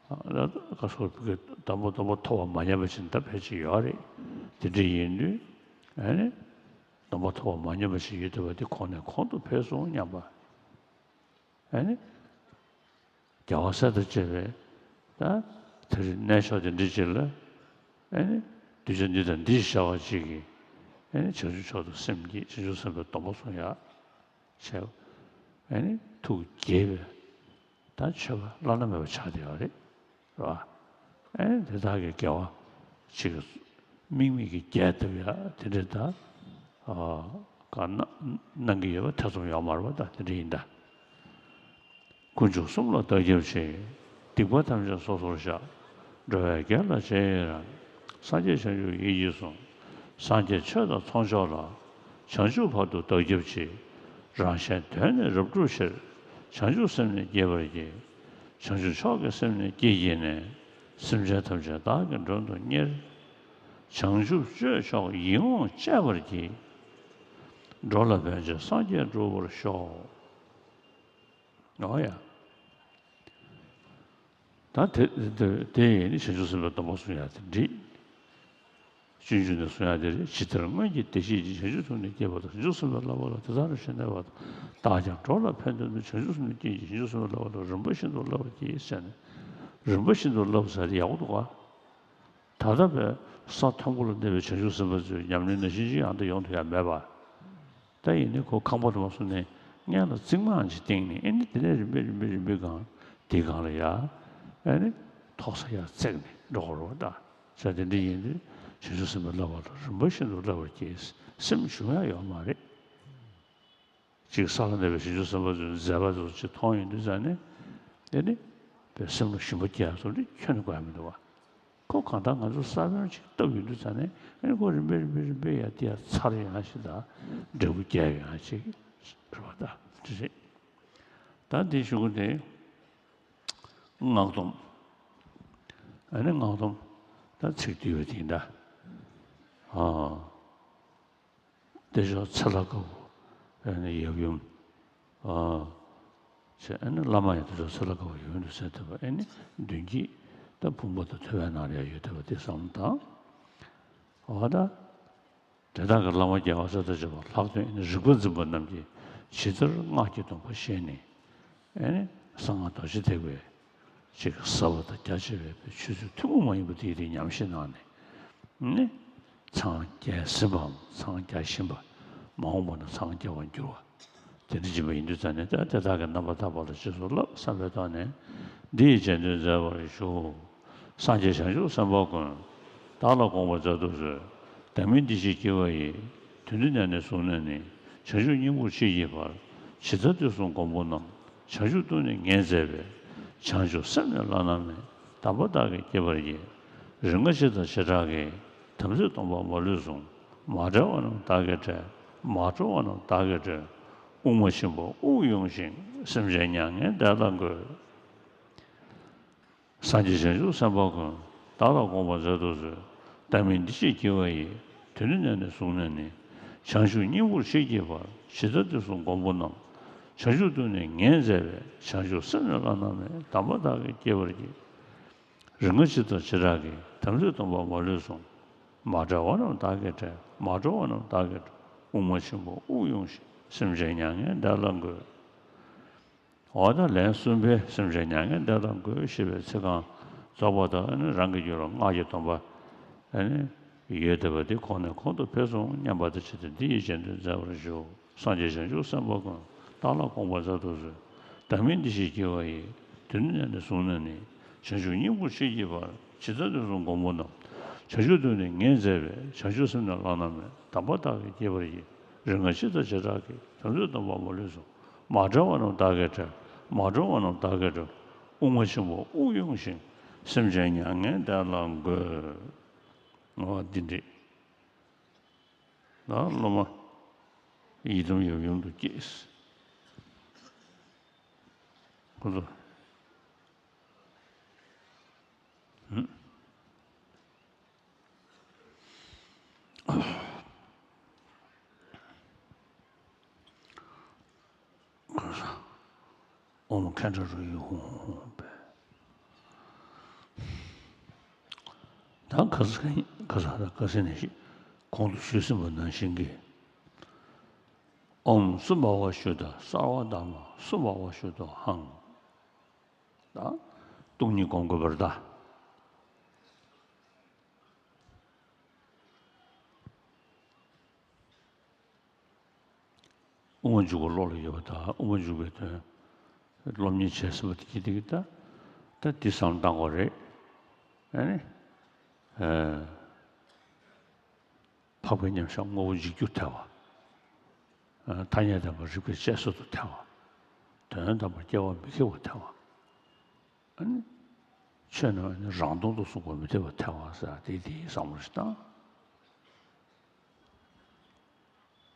ཨ་ད་ག་སོགས་ཀྱི་སྡོམ་པ་སྡོམ་པ་ཐོབ་པ་མ་ཉམས་པ་ཅིག་ད་ཕལ་ཆེར་ཡོད་རེད། དེ་འདྲ་ཡིན་དུས་ཨ་ནི་སྡོམ་པ་ཐོབ་པ་མ་ཉམས་པ་ཅིག་ཡོད་བསྡད་པ་དེ་གོང་ནས་གོང་དུ་འཕེལ་སོང་སྙམ་པ། ཨ་ནི། རྒྱལ་བ་སྲས་དང་བཅས་པའི་ད་དེ་རིང་གནས་མཆོག་དེ་འདྲ་ཅིག་ལ་ཨ་ནི་གདུལ་བྱ་འདི་དང་འདི་ཞེས་བྱ་བ་ཅིག་གིས་ཨ་ནི་བྱང་ཆུབ་མཆོག་ཏུ་སེམས་བསྐྱེད། བྱང་ཆུབ་སེམས་དཔའི་སྡོམ་པ་སྲུང་ཡག་བྱས། ཨ་ནི་ཐུགས་དགྱེས་པའི་ད་མཆོད་པ་བླ་ན་མེད་པ་ཆགས་བསྡད་ཡོད་རེད། རེད་བ། ཨེ་དེ་དག་གི་དགེ་བ་ཅིག་དམིགས་མེད་ཀྱིས་རྒྱས་ཐུབ་ཡ་དེ་འདྲ་ད་ག་གནང་གནང་གི་ཡོད་པ་ཐེ་ཚོམ་ཡོད་མ་རེད་བ། ད་དེ་འདྲ་ཡིན་ད། དཀོན་མཆོག་གསུམ་ལ་བདག་སྐྱབས་མཆི། སྡིག་པ་ཐམས་ཅད་སོ་སོར་བཤགས། འགྲོ་བའི་དགེ་ལ་རྗེས་ཡི་རང་། སངས་རྒྱས་བྱང་ཆུབ་ཡིད་ཀྱིས་བཟུང་། སངས་རྒྱས་ཆོས་དང་ཚོགས་མཆོག་ལ། བྱང་ཆུབ་བར་དུ་བདག་སྐྱབས་མཆི། རང་གཞན་དོན་ནི་རབ་བསྒྲུབ་ཕྱིར། བྱང་ཆུབ་སེམས་ནི་བསྐྱེད་པར་བགྱི། བྱང་ཆུབ་མཆོག་གི་སེམས་ནི་བསྐྱེད་བགྱིས་ནས། སེམས་ཅན་ཐམས་ཅད་བདག་གིས་མགྲོན་དུ་གཉེར། བྱང་ཆུབ་སྤྱོད་མཆོག་ཡིད་འོང་སྤྱད་པར་བགྱི། འགྲོ་ལ་ཕན་ཕྱིར་སངས་རྒྱས་འགྲུབ་པར་ཤོག། འོ་ཡ། ད་དེ་དེ་དེ་ཡིན་ནི་བྱང་ཆུབ་སེམས་དཔའི་སྡོམ་པ་སྲུང་ཡག་དེ་འགྲིག། སྤྱོད་འཇུག་ནས་གསུང་ཡག་དེ་རེད། ཇི་ལྟར་སྔོན་གྱི་བདེ་གཤེགས་ཀྱིས། བྱང་ཆུབ་ཐུགས་ནི་བསྐྱེད་པ་དང་། བྱང་ཆུབ་སེམས་དཔའི་བསླབ་པ་ལ། དེ་ལྟར་བྱས་ནས་བདག་ཀྱང་འགྲོ་ལ་ཕན་འདོད་ན། བྱང་ཆུབ་སེམས་ནི་བསྐྱེད་བགྱི། བྱང་ཆུབ་སེམས་དཔའི་བསླབ་པ་ལ། རིམ་པ་བཞིན་དུ་བསླབ་པར་བགྱི་ཟེར་ནས། རིམ་པ་བཞིན་དུ་བསླབ་ཟེར་དེ་ཡག་པོ་འདུག་ག། ད་ལྟ་བའི་ས་མཐོན་པོ་ལ་གནས་པའི་བྱང་ཆུབ་སེམས་དཔའ་ཚོའི་ཉམས་ལེན་ནང་བཞིན་ཅིག་ཡང་དུ་ཡོང་ཐུབ་ཡ་མེད་པ། ད་ཡིན་ནའི་ཁོ་ཁང་པ་དུ་མ་སོང་ནས་སྔན་ལ་རྩིག་མང་ཅིག་བཏིང་ནས། ཨེ་ནི་དེ་ནས་རིམ་པས་རིམ་པས་རིམ་པས་སྒང་དེའི་སྒང་ལ་ཡ་ཨེ་ནི་ཐོག་ས་ཡར་བརྩེགས་ནས་འགྲོ་དགོས་རེད་བ། ད་ས་དེ་འདྲ་ཡིན་དུས་བྱང་ཆུབ་སེམས་དཔའི་བསླབ་པ་ལ་རིམ་པ་བཞིན་དུ་བསླབ་པར་བགྱི། སེམས་ཞུམ་ཡ་ཡོད་མ་རེད། ཅིག་ས་ལ་གནས་པའི་བྱང་ཆུབ་སེམས་དཔའ་ཚོའི་མཛད་པ་ཚོ་ཅིག་མཐོང་ཡོང་དུས་ཙང་ནས། དེ་ནི་བའི་སེམས་ལ་ཞུམ་པ་སྐྱེ་ཡ་ཚོ་འདི་ཁྱོན་ནས་དགོས་ཡ་མི་འདུག་བ། ཁོ་གང་ལྟར་ང་ཚོ་ས་བོན་ཅིག་བཏབ་ཡོང་དུས་ཙང་ནས། ཨ་ནི་ཁོ་རིམ་པས་རིམ་པས་རིམ་པས་ཡ་དེ་ཡ་ཚར་ཡོང་ཡ་ཞིག་དང་། འབྲས་བུ་རྒྱས་ཡོང་ཡ་ཅིག་རེད་བ། ད་དེ་རེད། ད་འདི་གཞུག་གུ་དེ་སྔགས་སྡོམ། ཨ་ནི་སྔགས་སྡོམ་ད་ཚིག་བསྡུས་པ་དེ་ཡིན་ད། ཨ། བདེ་མཆོག་ཚེ་ལྷ་དཀར་པོ། ཨ་ནི་ཡབ་ཡུམ། ཨ། བྱས། ཨ་ནི་བླ་མ་ཡང་བདེ་མཆོག་ཚེ་ལྷ་དཀར་པོ་ཡབ་ཡུམ་དུ་གསལ་ཐུབ་པ། ཨ་ནི་མདུན་བསྐྱེད་ད་བུམ་པ་དང་ཐོད་པའི་ནང་ལ་ཡང་ཡོད་བསྡད་པ་དེ་བསམ་དང་། འོ་ད། དེ་དག་གི་བླ་མ་རྒྱལ་བ་སྲས་དང་བཅས་པ་ལྷག་དོན་ཨ་ནི་རིག་པ་འཛིན་པ་རྣམས་ཀྱིས་ཇི་ལྟར་སྔགས་ཀྱི་སྡོམ་པ་བཞེས་ནས། ཨེ་ནི་གསང་སྔགས་རྡོ་རྗེ་ཐེག་པའི་ཅིག་ཟབ་པ་དང་རྒྱ་ཆེ་བའི་ཆོས་ཚུལ་ཐུན་མོང་མ་ཡིན་པ་དེ་དེ་ཉམས་བཞེས་གནང་ནས། ཨེ་ནི་འཚང་རྒྱ་ཟིན་པའམ་འཚང་རྒྱ་བཞིན་པ། མ་འོངས་པ་ན་འཚང་རྒྱ་བར་འགྱུར་བ། དེ་འདྲ་ཡིན་པ་ཡིན་དུས་ཙང་ནས། ད་དེ་དག་གི་རྣམ་པར་ཐར་པ་ལ་རྗེས་སུ་བསླབ་བསམ་པའི་ཐོག་ནས་འདི་ཡི་རྗེས་ཟློས་མཛད་པར་ཞུ། སངས་རྒྱས་བྱང་ཆུབ་སེམས་དཔའ་ཀུན། བདག་ལ་དགོངས་པར་མཛད་དུ་གསོལ། བདག་མིང་འདི་ཞེས་བགྱི་བ་ཡིས། དུས་འདི་ནས་ནི་གཟུང་ནས་ནི། བྱང་ཆུབ་སྙིང་པོར་ཆེས་བགྱིད་པར། ཇི་ལྟར་དུས་གསུམ་མགོན་པོ་རྣམས། བྱང་ཆུབ་ཏུ་ནི་ངེས་མཛད་པའི། བྱང་ཆུབ་སེམས་ནི་བླ་ན་མེད། དམ་པ་བདག་གིས་བསྐྱེད་པར་བགྱི། རིག་སྔགས་སྤྱི་དང་བྱེ་བྲག་གི། དམ་ཚིག་སྡོམ་པ་མ་ལུས་བསྲུང་། མ་བྲལ་བ་རྣམས་བདག་གིས་བསྒྲལ། མ་གྲོལ་བ་རྣམས་བདག་གིས་སྒྲོལ། དབུགས་མ་ཆེན་པོ་དབུགས་དབྱུང་ཞིང་། སེམས་ཅན་མྱ་ངན་འདས་ལ་འགོད། སངས་རྒྱས་བྱང་ཆུབ་སེམས་དཔའ་ཀུན། བདག་ལ་དགོངས་པར་མཛད་དུ་གསོལ། བདག་མིང་འདི་ཞེས་བགྱི་བ་ཡིས། དུས་འདི་ནས་ནི་གཟུང་ནས་ནི། བྱང་ཆུབ་སྙིང་པོར་ཆེས་བགྱིད་པར། ཇི་ལྟར་དུས་གསུམ་མགོན་པོ་རྣམས། བྱང་ཆུབ་ཏུ་ནི་ངེས་མཛད་པའི། བྱང་ཆུབ་སེམས་ནི་བླ་ན་མེད། དམ་པ་བདག་གིས་བསྐྱེད་པར་བགྱི། རིག་སྔགས་སྤྱི་དང་བྱེ་བྲག་གི། དམ་ཚིག་སྡོམ་པ་མ་ལུས་བསྲུང་། མ་བྲལ་བ་རྣམས་བདག་གིས་བསྒྲལ། མ་གྲོལ་བ་རྣམས་བདག་གིས་སྒྲོལ། དབུགས་མ་ཆེན་པོ་དབུགས་དབྱུང་ཞིང་། སེམས་ཅན་མྱ་ངན་འདས་ལ་འགོད། འོ་ད་ལན་གསུམ་པའི་སེམས་ཅན་མྱ་ངན་འདས་ལ་འགོད་ཞེས་པའི་ཚིག་རྐང་རྫོགས་པ་དང་། ཨ་ནི་རང་གི་རྒྱུད་ལ་སྔགས་ཀྱི་སྡོམ་པ་ཨ་ནི་ཡོད་བསྡད་པ་འདི་གོང་ནས་གོང་དུ་འཕེལ་སོང་སྙམ་པ་དང་བཅས་ཏེ་འདི་ཡི་རྗེས་ཟློས་མཛད་པར་ཞུ། སངས་རྒྱས་བྱང་ཆུབ་སེམས་དཔའ་ཀུན། བདག་ལ་དགོངས་པར་མཛད་དུ་གསོལ། བདག་མིང་འདི་ཞེས་བགྱི་བ་ཡིས། དུས་འདི་ནས་ནི་གཟུང་ནས་ནི། བྱང་ཆུབ་སྙིང་པོར་ཆེས་བགྱིད་པར། ཇི་ལྟར་དུས་གསུམ་མགོན་པོ་རྣམས། བྱང་ཆུབ་ཏུ་ནི་ངེས་མཛད་པའི། བྱང་ཆུབ་སེམས་ནི་བླ་ན་མེད། དམ་པ་བདག་གིས་བསྐྱེད་པར་བགྱི། རིགས་ལྔ་སྤྱི་དང་བྱེ་བྲག་གི། དོན་ཚུལ་སྟོང་པ་མ་ལུས་སུ། མ་བྲལ་བ་རྣམས་བདག་གིས་བསྒྲལ། མ་གྲོལ་བ་རྣམས་བདག་གིས་གྲོལ། དབུགས་མ་ཆེན་པོ་དབུགས་དབྱུང་ཞིང་། སེམས་ཅན་མྱ་ངན་འདས་ལ་འགོད། འོ་འདི་འདྲས། ད་སློབ་མ་ཡི་དམ་ཡབ་ཡུམ་དུ་སྐྱེས། ཁོ་ཚོ། ཧུམ། ཁོ་ཚོ། ཨོཾ་མཁའ་འགྲོ་རུ་ཡི་ཧཱུྃ་ཧཱུྃ་ཧཱུྃ་པས། ད་ཁ་སང་ཁ་སང་ད་ཁ་སང་ནས་ཤིག་གོང་དུ་ཞུས་ཟིན་པ་ནང་བཞིན་གྱི། ཨོཾ་སུ་བྷ་ཝ་ཤུདྡྷ་སརྦ་དྷརྨ་སུ་བྷ་ཝ་ཤུདྡྷོ་ཧཾ། ད་སྟོང་ཉིད་སྒོམ་དགོས་པར་གདའ། དབུ་མ་འཇུག་པ་བློ་ལ་ཡོད་པ་དང་དབུ་མ་འཇུག་པའི་དོན་སློབ་གཉེར་བྱས་ཟིན་པ་དེ་གྱིས་དེ་གི་ད་ད་འདི་བསམ་བཏང་དགོས་རེད། ཨ་ནི། ཨ། འཕགས་པའི་མཉམ་གཞག་དངོས་པོ་འཇིག་རྒྱུར་ཐལ་བ། ཨ། ཐ་སྙད་དམ་པ་རིགས་པས་དཔྱད་བཟོད་དུ་ཐལ་བ། དོན་དམ་པར་སྐྱེ་བ་མི་སྐྱེ་བར་ཐལ་བ། ཨ་ནི། ཆོས་རྣམས་ནི་རང་སྟོང་དུ་གསུངས་པ་མི་འཐད་པར་ཐལ་བ་ཟེར་དེ་དེའི་བསམ་བློ་ཞིག་བཏང་།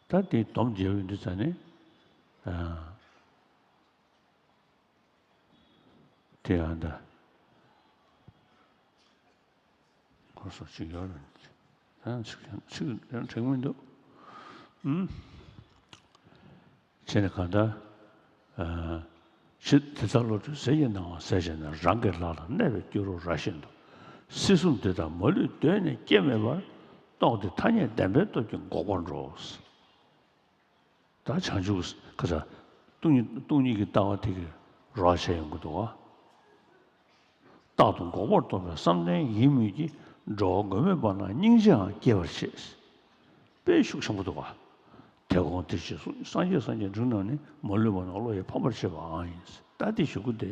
ད་དེ་སྡོམ་རྒྱབ་ཡོང་དུས་ཙ་ནས། ཨ། དེ་ཡང་ད། ཁོ་སོགས་ཅིག་ཡོད་རེད། ཡང་ཚིག་ཡང་ཚིག་ཡང་དྲན་མི་འདུག་ཨུམ། བྱས་ནས་གང་ལྟར། ཨ། ཕྱི་དེ་ལྟར་བློ་གྲོས་ཟིལ་གྱིས་གནང་བ་ཟད་བྱས་ནས། རང་གི་ལག་ལ་གནས་པའི་སྐྱུ་རུ་ར་བཞིན་དུ། སྲིད་གསུམ་འདི་དག་མ་ལུས་གདོད་ནས་སྐྱེ་མེད་པར། རྟོགས་ཏེ་ཐ་སྙད་བདེན་པའི་སྟོབས་ཀྱིས་འགོག་པར་འགྲོ། ད་བྱང་ཆུབ་ཀྱི་ཁ་ས་སྟོང་ཉིད་སྟོང་ཉིད་ཀྱི་ལྟ་བ་དེ་གི་རོགས་བྱས་ཡོང་གི་འདུག་བ། རྟག་ཏུ་འགོག་པར་རྟོགས་པའི་བསམ་གཏན་ཡིན་མོད་ཀྱི། འགྲོ་བ་མགོན་མེད་པ་རྣམས་སྙིང་རྗེའང་སྐྱེ་བར་བྱེད། དཔེ་ཤུགས་ཆེན་པོ་འདུག་བ། དེ་གོང་དེ་ཞེས་གསུངས། སངས་རྒྱས་སངས་རྒྱས་འབྲིང་རྣམས་ནི། མ་ལུས་པ་རྣམས་བློ་ཡིས་ཕམ་པར་བྱེད་པའང་ཡིན། ད་དེ་ཞུ་རྒྱུ་དེ།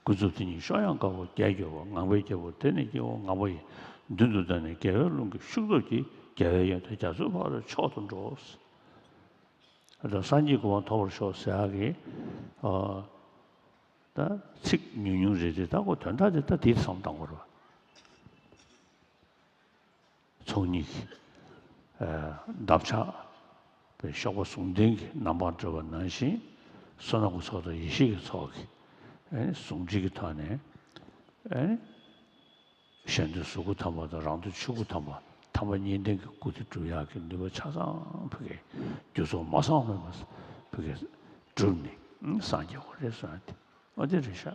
ཀུན་རྫོབ་དེ་ཉིད་གཤོག་ཡངས་དཀར་པོ་རྒྱས་གྱུར་པ། ངང་པས་རྒྱལ་པོ་དེ་ནི་སྐྱེ་བོ་ངང་པ་ཡི། མདུན་དུ་བསྡད་ནས་རྒྱལ་བའི་ཀློང་གི་ཤུགས་སྟོབས་ཀྱིས། རྒྱལ་བའི་ཡོན་ཏན་རྒྱ་མཚོའི་ཕ་རོལ་མཆོག་ཏུ་འགྲོ། ད་སངས་རྒྱས་གོ་འཕང་ཐོབ་པར་ཤོག་ཟེར་ཡག་གི། ཨ། ད་ཚིག་ཉུང་ཉུང་རེད་དེ། ད་ཁོ་དོན་དག་དེ་ད་དེ་བསམ་བཏང་དགོས་རེད་བ། ཚོགས་གཉིས་ཀྱི། ཨ། འདབ་ཆགས་པའི་གཤོག་པ་ཟུང་ལྡན་གྱི་རྣམ་པར་གྲོལ་བ་ནང་བཞིན། བསོད་ནམས་ཀྱི་ཚོགས་དང་ཡེ་ཤེས་ཀྱི་ཚོགས་ཀྱི། ཨ་ནི་ཟུང་འབྲེལ་གྱི་ཐོག་ནས། ཨ་ནི། གཞན་དོན་གཟུགས་སྐུ་ཐམ་པ་དང་རང་དོན་ཆོས་སྐུ་ཐམ་པ། ཐ་མ་གཉིས་ལྡན་གྱི་སྐུ་དེ་སྒྲུབ་ཡག་གི་ནུས་པ་ཆ་ཚང་ཕ་གིར་རྒྱུ་ཚོགས་མ་ཚང་བ་མེད་པ་ཕ་གིར་བསྒྲུབས་ནས་སངས་རྒྱས་པ་རེད་ཟེར་ཏེ། ཨ། དེ་རེད་ཤག་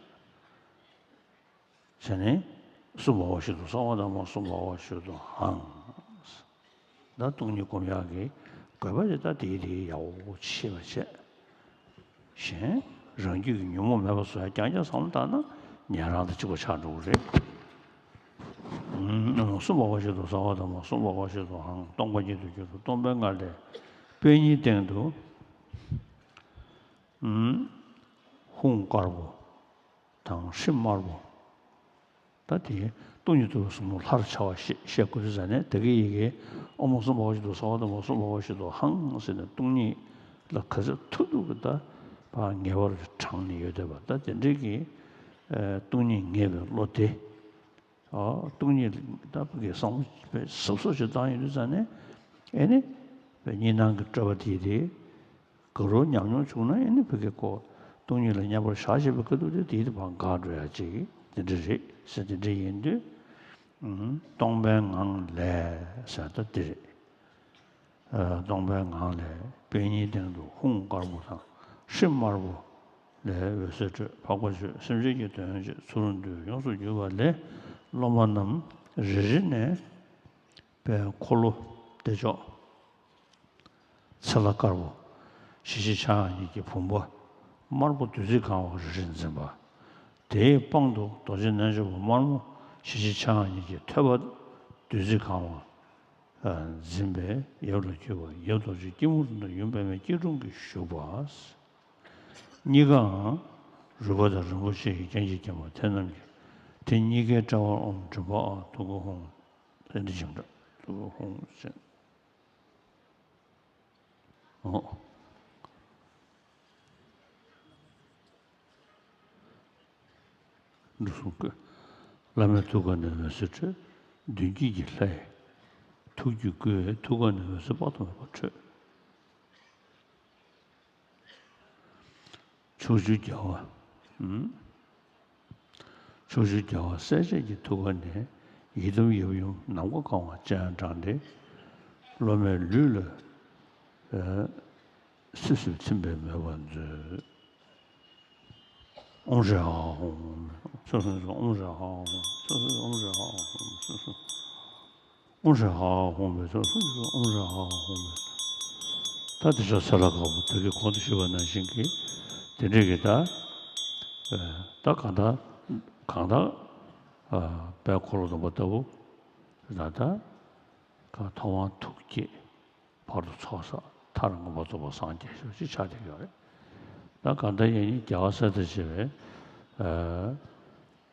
བྱས་ནས་སུ་བྷ་ཝ་ཤུདྡྷོ་སརྦ་དྷརྨ་སུ་བྷ་ཝ་ཤུདྡྷོ་ཧཾ། ད་སྟོང་ཉིད་སྒོམ་ཡག་གི་དགོས་པ་དེ་ད་དེའི་དེའི་ཡག་པོ་ཤེས་པ་བྱས། གཞན་རང་རྒྱུད་ཀྱི་ཉོན་མོངས་མེད་པ་བཟོ་ཡ་རྐྱང་རྐྱང་བསམ་བློ་བཏང་ན་ཉན་རང་དང་གཅིག་པ་ཆགས་འགྲོ་གི་རེད། ཨུམ། སུ་བྷ་ཝ་ཤུདྡྷོ་སརྦ་དྷརྨ་སུ་བྷ་ཝ་ཤུདྡྷོ་ཧཾ། སྟོང་པ་ཉིད་དུ་གྱུར་པ་སྟོང་པའི་ངང་ལས། པད་ཉིའི་སྟེང་དུ། ཨུམ། ཧཱུྃ་དཀར་པོ་དང་ཧྲཱིཿདམར་པོ། ད་དེ་སྟོང་ཉིད་རྟོགས་པའི་གཟུགས་སྣང་ལྷར་འཆར་བ་ཞེས་བཤད་དགོས་དུས་ཙ་ནས། དེ་གི་ཡི་གེ་ཨོཾ་སུ་བྷ་ཝ་ཤུདྡྷོ་སརྦ་དྷརྨ་སུ་བྷ་ཝ་ཤུདྡྷོ་ཧཾ་ཟེར་ནས་སྟོང་ཉིད་ལ་ག་ཚོད་ཐུབ་ཐུབ་ཀྱིས་ད་ཕར་ངེས་པར་དྲངས་ནས་ཡོད་བསྡད་པ། ད་དེ་འདྲའི་གི། ཨ། སྟོང་ཉིད་ངེས་པའི་བློ་དེ། ཨ། སྟོང་ཉིད་ད་ཕ་གིའི་བསམ་བློ་དཔེ་ཟབ་ཟབ་ཅིག་བཏང་ཡོང་དུས་ཙ་ནས། ཨེ་ནི། དཔེ་གཉིས་སྣང་གི་སྤྲོས་པ་དེ་དེ། ག་རུ་ཉམས་མྱོང་བྱུང་ན་ཨེ་ནི་ཕ་གི་ཁོ་སྟོང་ཉིད་ལ་མཉམ་པར་བཞག་བྱས་པའི་སྐབས་དུས་དེ་དེའི་དེ་ཕར་འགག་འགྲོ་ཡ་ཅིག་དེ་འདྲ་རེད་ཟེར། དེ་འདྲ་ཡིན་དུས། ཨུམ། སྟོང་པའི་ངང་ལས་ཟེར་ད་དེ་རེད། ཨ། སྟོང་པའི་ངང་ལས་པད་ཉིའི་སྟེང་དུ་ཧཱུྃ་དཀར་པོ་དང་ཧྲཱིཿདམར་པོ་ལས་འོད་ཟེར་འཕྲོས། འཕགས་པ་སྤྱོད། སེམས་ཅན་གྱི་དོན་བྱེད། ཚུལ་ཁྲིམས་འདུལ། ཡོངས་སུ་གྱུར་པ་ལས། སློབ་མ་རྣམས་རེ་རེ་ནས་དཔལ་འཁོར་ལོ་བདེ་མཆོག་ཚེ་ལྷ་དཀར་པོ་ཞལ་གཅིག་ཕྱག་གཉིས་ཀྱི་བུམ་པ་དམར་པོ་བདུད་རྩིས་གང་བ་རེ་རེ་འཛིན་པ། དེའི་པང་དུ་རྡོ་རྗེ་རྣལ་འབྱོར་པ་དམར་མོ་ཞལ་གཅིག་ཕྱག་གཉིས་ཀྱི་ཐོད་པ་བདུད་རྩིས་གང་བ་འཛིན་པས་ཡབ་ལ་འཁྱུད་པ། ཡབ་རྡོ་རྗེ་སྐྱིལ་མོ་ཀྲུང་དང་ཡུམ་པདྨའི་སྐྱིལ་ཀྲུང་གིས་བཞུགས་པ། གཉིས་ཀའང་རུས་པ་དང་རིན་པོ་ཆེ་ཡི་རྒྱན་གྱིས་བརྒྱན་པ་དེ་རྣམས་ཀྱིས། དེ་གཉིས་ཀའི་དཔྲལ་བར་ཨོཾ་མགྲིན་པ་ཨཱཿདྷཱུ་ཀ་ཧཱུྃ། ལྷ་འདྲེ་འཇིམ་བྲལ་དྷཱུ་ཀ་ཧཱུྃ་ཟེར། འོ། འགྲོ་གསུམ་བཀོད། བླ་མའི་ཐུགས་ཀ་ནས་འོད་ཟེར་འཕྲོས། མདུན་བསྐྱེད་ཀྱི་ལྷ་ཡི་ཐུགས་རྒྱུད་བསྐུལ་བས་ཐུགས་ཀ་ནས་འོད་ཟེར་དཔག་ཏུ་མེད་པ་འཕྲོས། ཕྱོགས་བཅུའི་རྒྱལ་བ། ཨུམ། ཕྱོགས་བཅུའི་རྒྱལ་བ་སྲས་བཅས་ཀྱི་ཐུགས་ཀ་ནས་ཡི་དམ་ཡབ་ཡུམ་ནམ་མཁའ་གང་བ་སྤྱན་དྲངས་ཏེ། སློབ་མའི་ལུས་ལ་ཨ་སིབ་སིབ་ཚིམ་པའི་མོས་པ་མཛོད། ཨོཾ་ཧྲཱིཿ་ཧ་ཧ་ཧཱུྃ། ཚུར་གསུངས་སོ། ཨོཾ་ཧྲཱིཿ་ཧ་ཧ་ཧཱུྃ། ཚུར་གསུངས་སོ། ཨོཾ་ཧྲཱིཿ་ཧ་ཧ་ཧཱུྃ། ཚུར་གསུངས། ཨོཾ་ཧྲཱིཿ་ཧ་ཧ་ཧཱུྃ་སྦེ་ཚུར་གསུངས་སོ། ཨོཾ་ཧྲཱིཿ་ཧ་ཧ་ཧཱུྃ་སྦེ། ད་དེ་ཕྱོགས་ཚེ་ལྷ་དཀར་པོ་ད་གིན་གོང་དུ་ཞུས་པ་ནང་བཞིན་གྱི་དེ་འདྲའི་གི་ད་ད་གང་ལྟར་གང་ལྟར་དཔལ་འཁོར་ལོ་སྡོམ་པ་ལྟ་བུ་ད་ལྟ་གང་ཐོབ་དབང་ཐུགས་བསྐྱེད། བར་དུ་ཚོགས་བསགས། མཐར་མངོན་པར་རྫོགས་པར་སངས་རྒྱས་ཤོག་ཅེས་ཆགས་བསྡད་ཀྱི་ཡོད་རེད། ད་གང་ལྟར་ཡིན་ནའི་རྒྱལ་བ་སྲས་དང་བཅས་པའི་ཨ་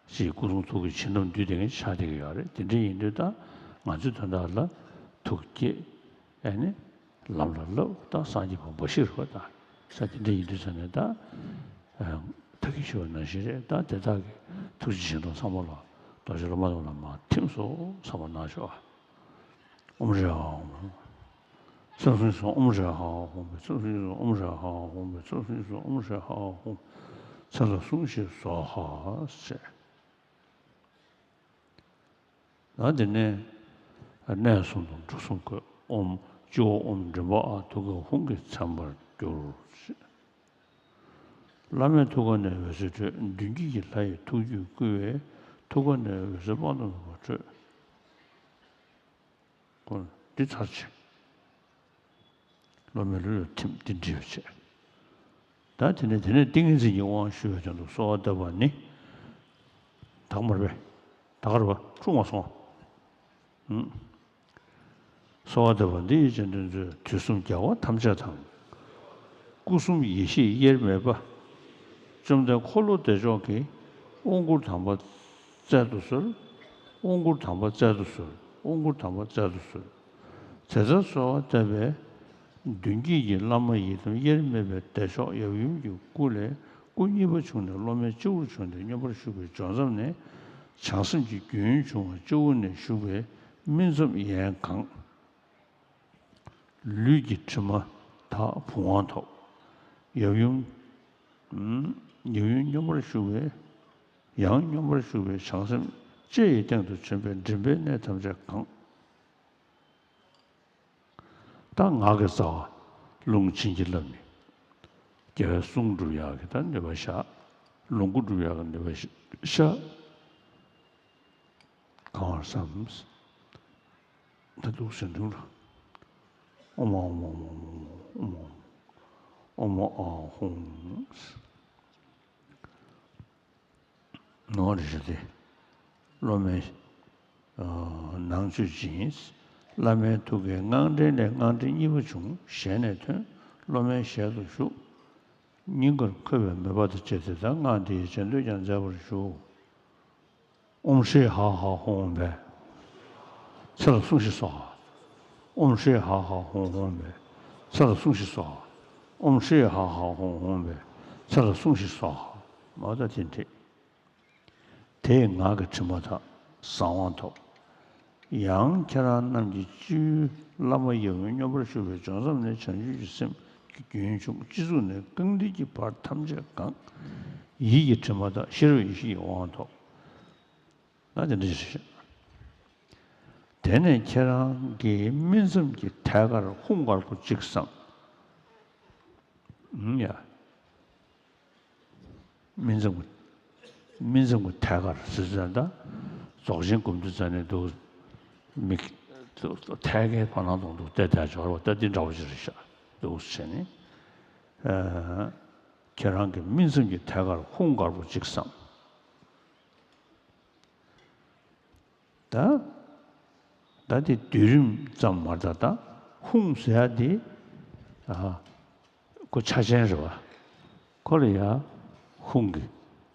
ཅེས་སྐུ་གསུང་ཐུགས་ཀྱི་བྱིན་རླབས་འདུས་བསྡད་མཁན་ཆགས་བསྡད་ཀྱི་ཡོད་རེད། དེ་འདྲ་ཡིན་དུས་ད་ང་ཚོའི་དོན་དག་ལ་ཐུགས་བསྐྱེད་ཨ་ནི་ལམ་ལ་བསླབ། ད་སངས་རྒྱས་པ་འབའ་ཞིག་རེད་པ། ད་ས་དེ་འདྲ་ཡིན་དུས་ཙང་ནས་ད་ཨ་ད་གིན་ཞུས་པ་ནང་བཞིན་རེད། ད་དེ་དག་གི་ཐུགས་རྗེ་ཆེ་མདོག་ཚང་མ་ལ་རྡོ་རྗེ་སློབ་མ་རྣམས་ལ་མར་ཐིམ་སོང་ཚང་མ་གནང་ཤོག་ཨ། ཨོཾ་ཧྲཱིཿ་ཧ་ཧ་ཧཱུྃ། ཚུར་གསུངས་སོ། ཨོཾ་ཧྲཱིཿ་ཧ་ཧ་ཧཱུྃ་སྦེ། ཚུར་གསུངས་སོ། ཨོཾ་ཧྲཱིཿ་ཧ་ཧ་ཧཱུྃ་སྦེ། ཚུར་གསུངས་སོ། ཨོཾ་ཧྲཱིཿ་ཧ་ཧ་ཧཱུྃ། ཚེ་ལ་སྲུངས་ཤིག་སྭཱ་ཧཱ་ཟེར། ད་དེ་ནས་གནས་གསུམ་དང་འགྲོ་གསུམ་བཀོད། ཨོཾ། སྤྱི་བོར་ཨོཾ། མགྲིན་པར་ཨཱཿ། ཐུགས་ཀར་ཧཱུྃ་གིས་མཚན་པར་གྱུར་ཅིག། བླ་མའི་ཐུགས་ཀ་ནས་འོད་ཟེར་འཕྲོས། མདུན་བསྐྱེད་ཀྱི་ལྷ་ཡི་ཐུགས་རྒྱུད་བསྐུལ་བས་ཐུགས་ཀ་ནས་འོད་ཟེར་དཔག་ཏུ་མེད་པ་འཕྲོས། འོ་འདི་ཚར་ཅིག། སློབ་མའི་ལུས་ལ་ཐིམ། འདི་འདྲིས་པ་བྱས། ད་དེ་ནས་དེ་ནས་ཏིང་ངེ་འཛིན་གྱི་དབང་ཞུ་བའི་དོན་དུ་གསོལ་བ་བཏབ་པ་ནི། དག་མར་པས། ད་ག་རེད་པ། འཁྲུག་མ་སོང་། ཨུམ། གསོལ་བ་འདེབས་པ་འདི་ཡི་རྗེས་ཟློས་མཛོད། དུས་གསུམ་རྒྱལ་བ་ཐམས་ཅད་དང་། སྐུ་གསུམ་ཡེ་ཤེས་དབྱེར་མེད་པ། བཅོམ་ལྡན་འཁོར་ལོ་བདེ་མཆོག་གི། དབང་བསྐུར་དམ་པ་སྩལ་དུ་གསོལ། དབང་བསྐུར་དམ་པ་སྩལ་དུ་གསོལ། དབང་བསྐུར་དམ་པ་སྩལ་དུ་གསོལ། དེ་ལྟར་གསོལ་བ་བཏབ་པས། མདུན་བསྐྱེད་ཀྱི་བླ་མ་ཡི་དམ་དབྱེར་མེད་པའི་བདེ་མཆོག་ཡབ་ཡུམ་གྱི་སྐུ་ལས་སྐུ་གཉིས་པ་བྱུང་ནས་སློབ་མའི་སྤྱི་བོར་བྱོན་ཏེ་མངོན་པར་བཞུགས་པའི་ལྗོན་ཚབ་ནས། བྱང་སེམས་ཀྱི་རྒྱུན་བྱུང་བ་སྤྱི་བོ་ནས་ཞུགས་པའི་སྨིན་མཚམས་ཡལ་གང་། ལུས་ཀྱི་དྲི་མ་དག་བུམ་དབང་ཐོབ། ཡབ་ཡུམ། ཡབ་ཡུམ་མངོན་པར་བཞུགས་པའི། ཡང་མངོན་པར་བཞུགས་པའི་བྱང་སེམས་ལྕེ་ཡི་སྟེང་དུ་བྱོན་པས་མགྲིན་པའི་གནས་ཐམས་ཅད་གང་། ད་ངག་གི་རྩ་བ་རླུང་བྱིན་གྱིས་བརླབས་ནས། རྒྱལ་བའི་གསུང་སྒྲུབ་ཡག་གི་ད་ནུས་པ་ཤར། ལོངས་སྐུ་སྒྲུབ་ཡག་གི་ནུས་པ་ཤར། གང་བར་བསམ། ད་འདུག་སེ་འདུག་ལ། ཨོཾ་ཨཱཿཧཱུྃ། ཨོཾ་ཨཱཿཧཱུྃ། ནོར་རེ་རེ་སྟེ། སློབ་མའི་ནང་མཆོད་སྦྱིན། བླ་མའི་ཐུགས་ཀའི་སྔགས་ཕྲེང་ལས་སྔགས་ཕྲེང་གཉིས་པ་བྱུང་། ཞལ་ནས་ཐོན། སློབ་མའི་ཞལ་དུ་ཞུགས། སྙིང་གར་འཁོད་པའི་མོས་པ་དང་བཅས་ཏེ་ད་སྔགས་འདི་ཡི་རྗེས་ཟློས་ཀྱང་མཛད་པར་ཞུ། ཨོཾ་ཧྲཱིཿཧ་ཧ་ཧཱུྃ་སྦེ། ཚེ་ལ་སྲུངས་ཤིག་སྭཱ་ཧཱ། ཨོཾ་ཧྲཱིཿཧ་ཧ་ཧཱུྃ་སྦེ། ཚེ་ལ་སྲུངས་ཤིག་སྭཱ་ཧཱ། ཨོཾ་ཧྲཱིཿཧ་ཧ་ཧཱུྃ་སྦེ། ཚེ་ལ་སྲུངས་ཤིག་སྭཱ་ཧཱ། མ་ད་དེ་འདྲས། དེས་ངག་གི་དྲི་མ་དག་བཟང་བ་ཐོབ། ཡང་ཁྱེད་རང་རྣམས་ཀྱི་སྤྱི་བོའི་བླ་མ་ཡབ་ཡུམ་མངོན་པར་བཞུགས་པའི་ལྗོན་ཚབ་ནས་བྱང་ཆུབ་ཀྱི་སེམས་ཀྱི་རྒྱུན་བྱུང་། སྤྱི་གཙུག་ནས་རྐང་མཐིལ་གྱི་བར་ཐམས་ཅད་གང་། ཡིད་ཀྱི་དྲི་མ་དག་ཤེས་རབ་ཡེ་ཤེས་ཀྱི་དབང་ཐོབ། ན་དེ་འདྲ་ཞིག་དེ་ནས་ཁྱེད་རང་གི་སྨིན་མཚམས་ཀྱི་ཐད་ཀར་ཧཱུྃ་དཀར་པོ་གཅིག་བསམ། ཨུམ་ཡ། སྨིན་མཚམས་ཀྱི། སྨིན་མཚམས་ཀྱི་ཐད་ཀར་ཟེར་ཙང་ད། རྫོགས་ཆེན་སྒོམ་དུས་ཙ་ནས་འདུག་མིག་ཐད་ཀའི་བར་སྣང་དང་འདུག་བལྟས་བསྡད་འབྱོར་བ་ད་འདི་འདྲ་བོ་ཞིག་རེད་ཤག་འདུག་ཟེར་ནས། ཨ། ཁྱེད་རང་གི་སྨིན་མཚམས་ཀྱི་ཐད་ཀར་ཧཱུྃ་དཀར་པོ་གཅིག་བསམ། ད། ད་དེ་སྡུད་རིམ་ཙམ་མ་རེད་ད། ད་ཧཱུྃ་ཟེར་ཡ་དེ། ཨ། ཁོ་ཆ་ཅན་རེད་བ། ཁོ་ལ་ཡ་ཧཱུྃ་གི།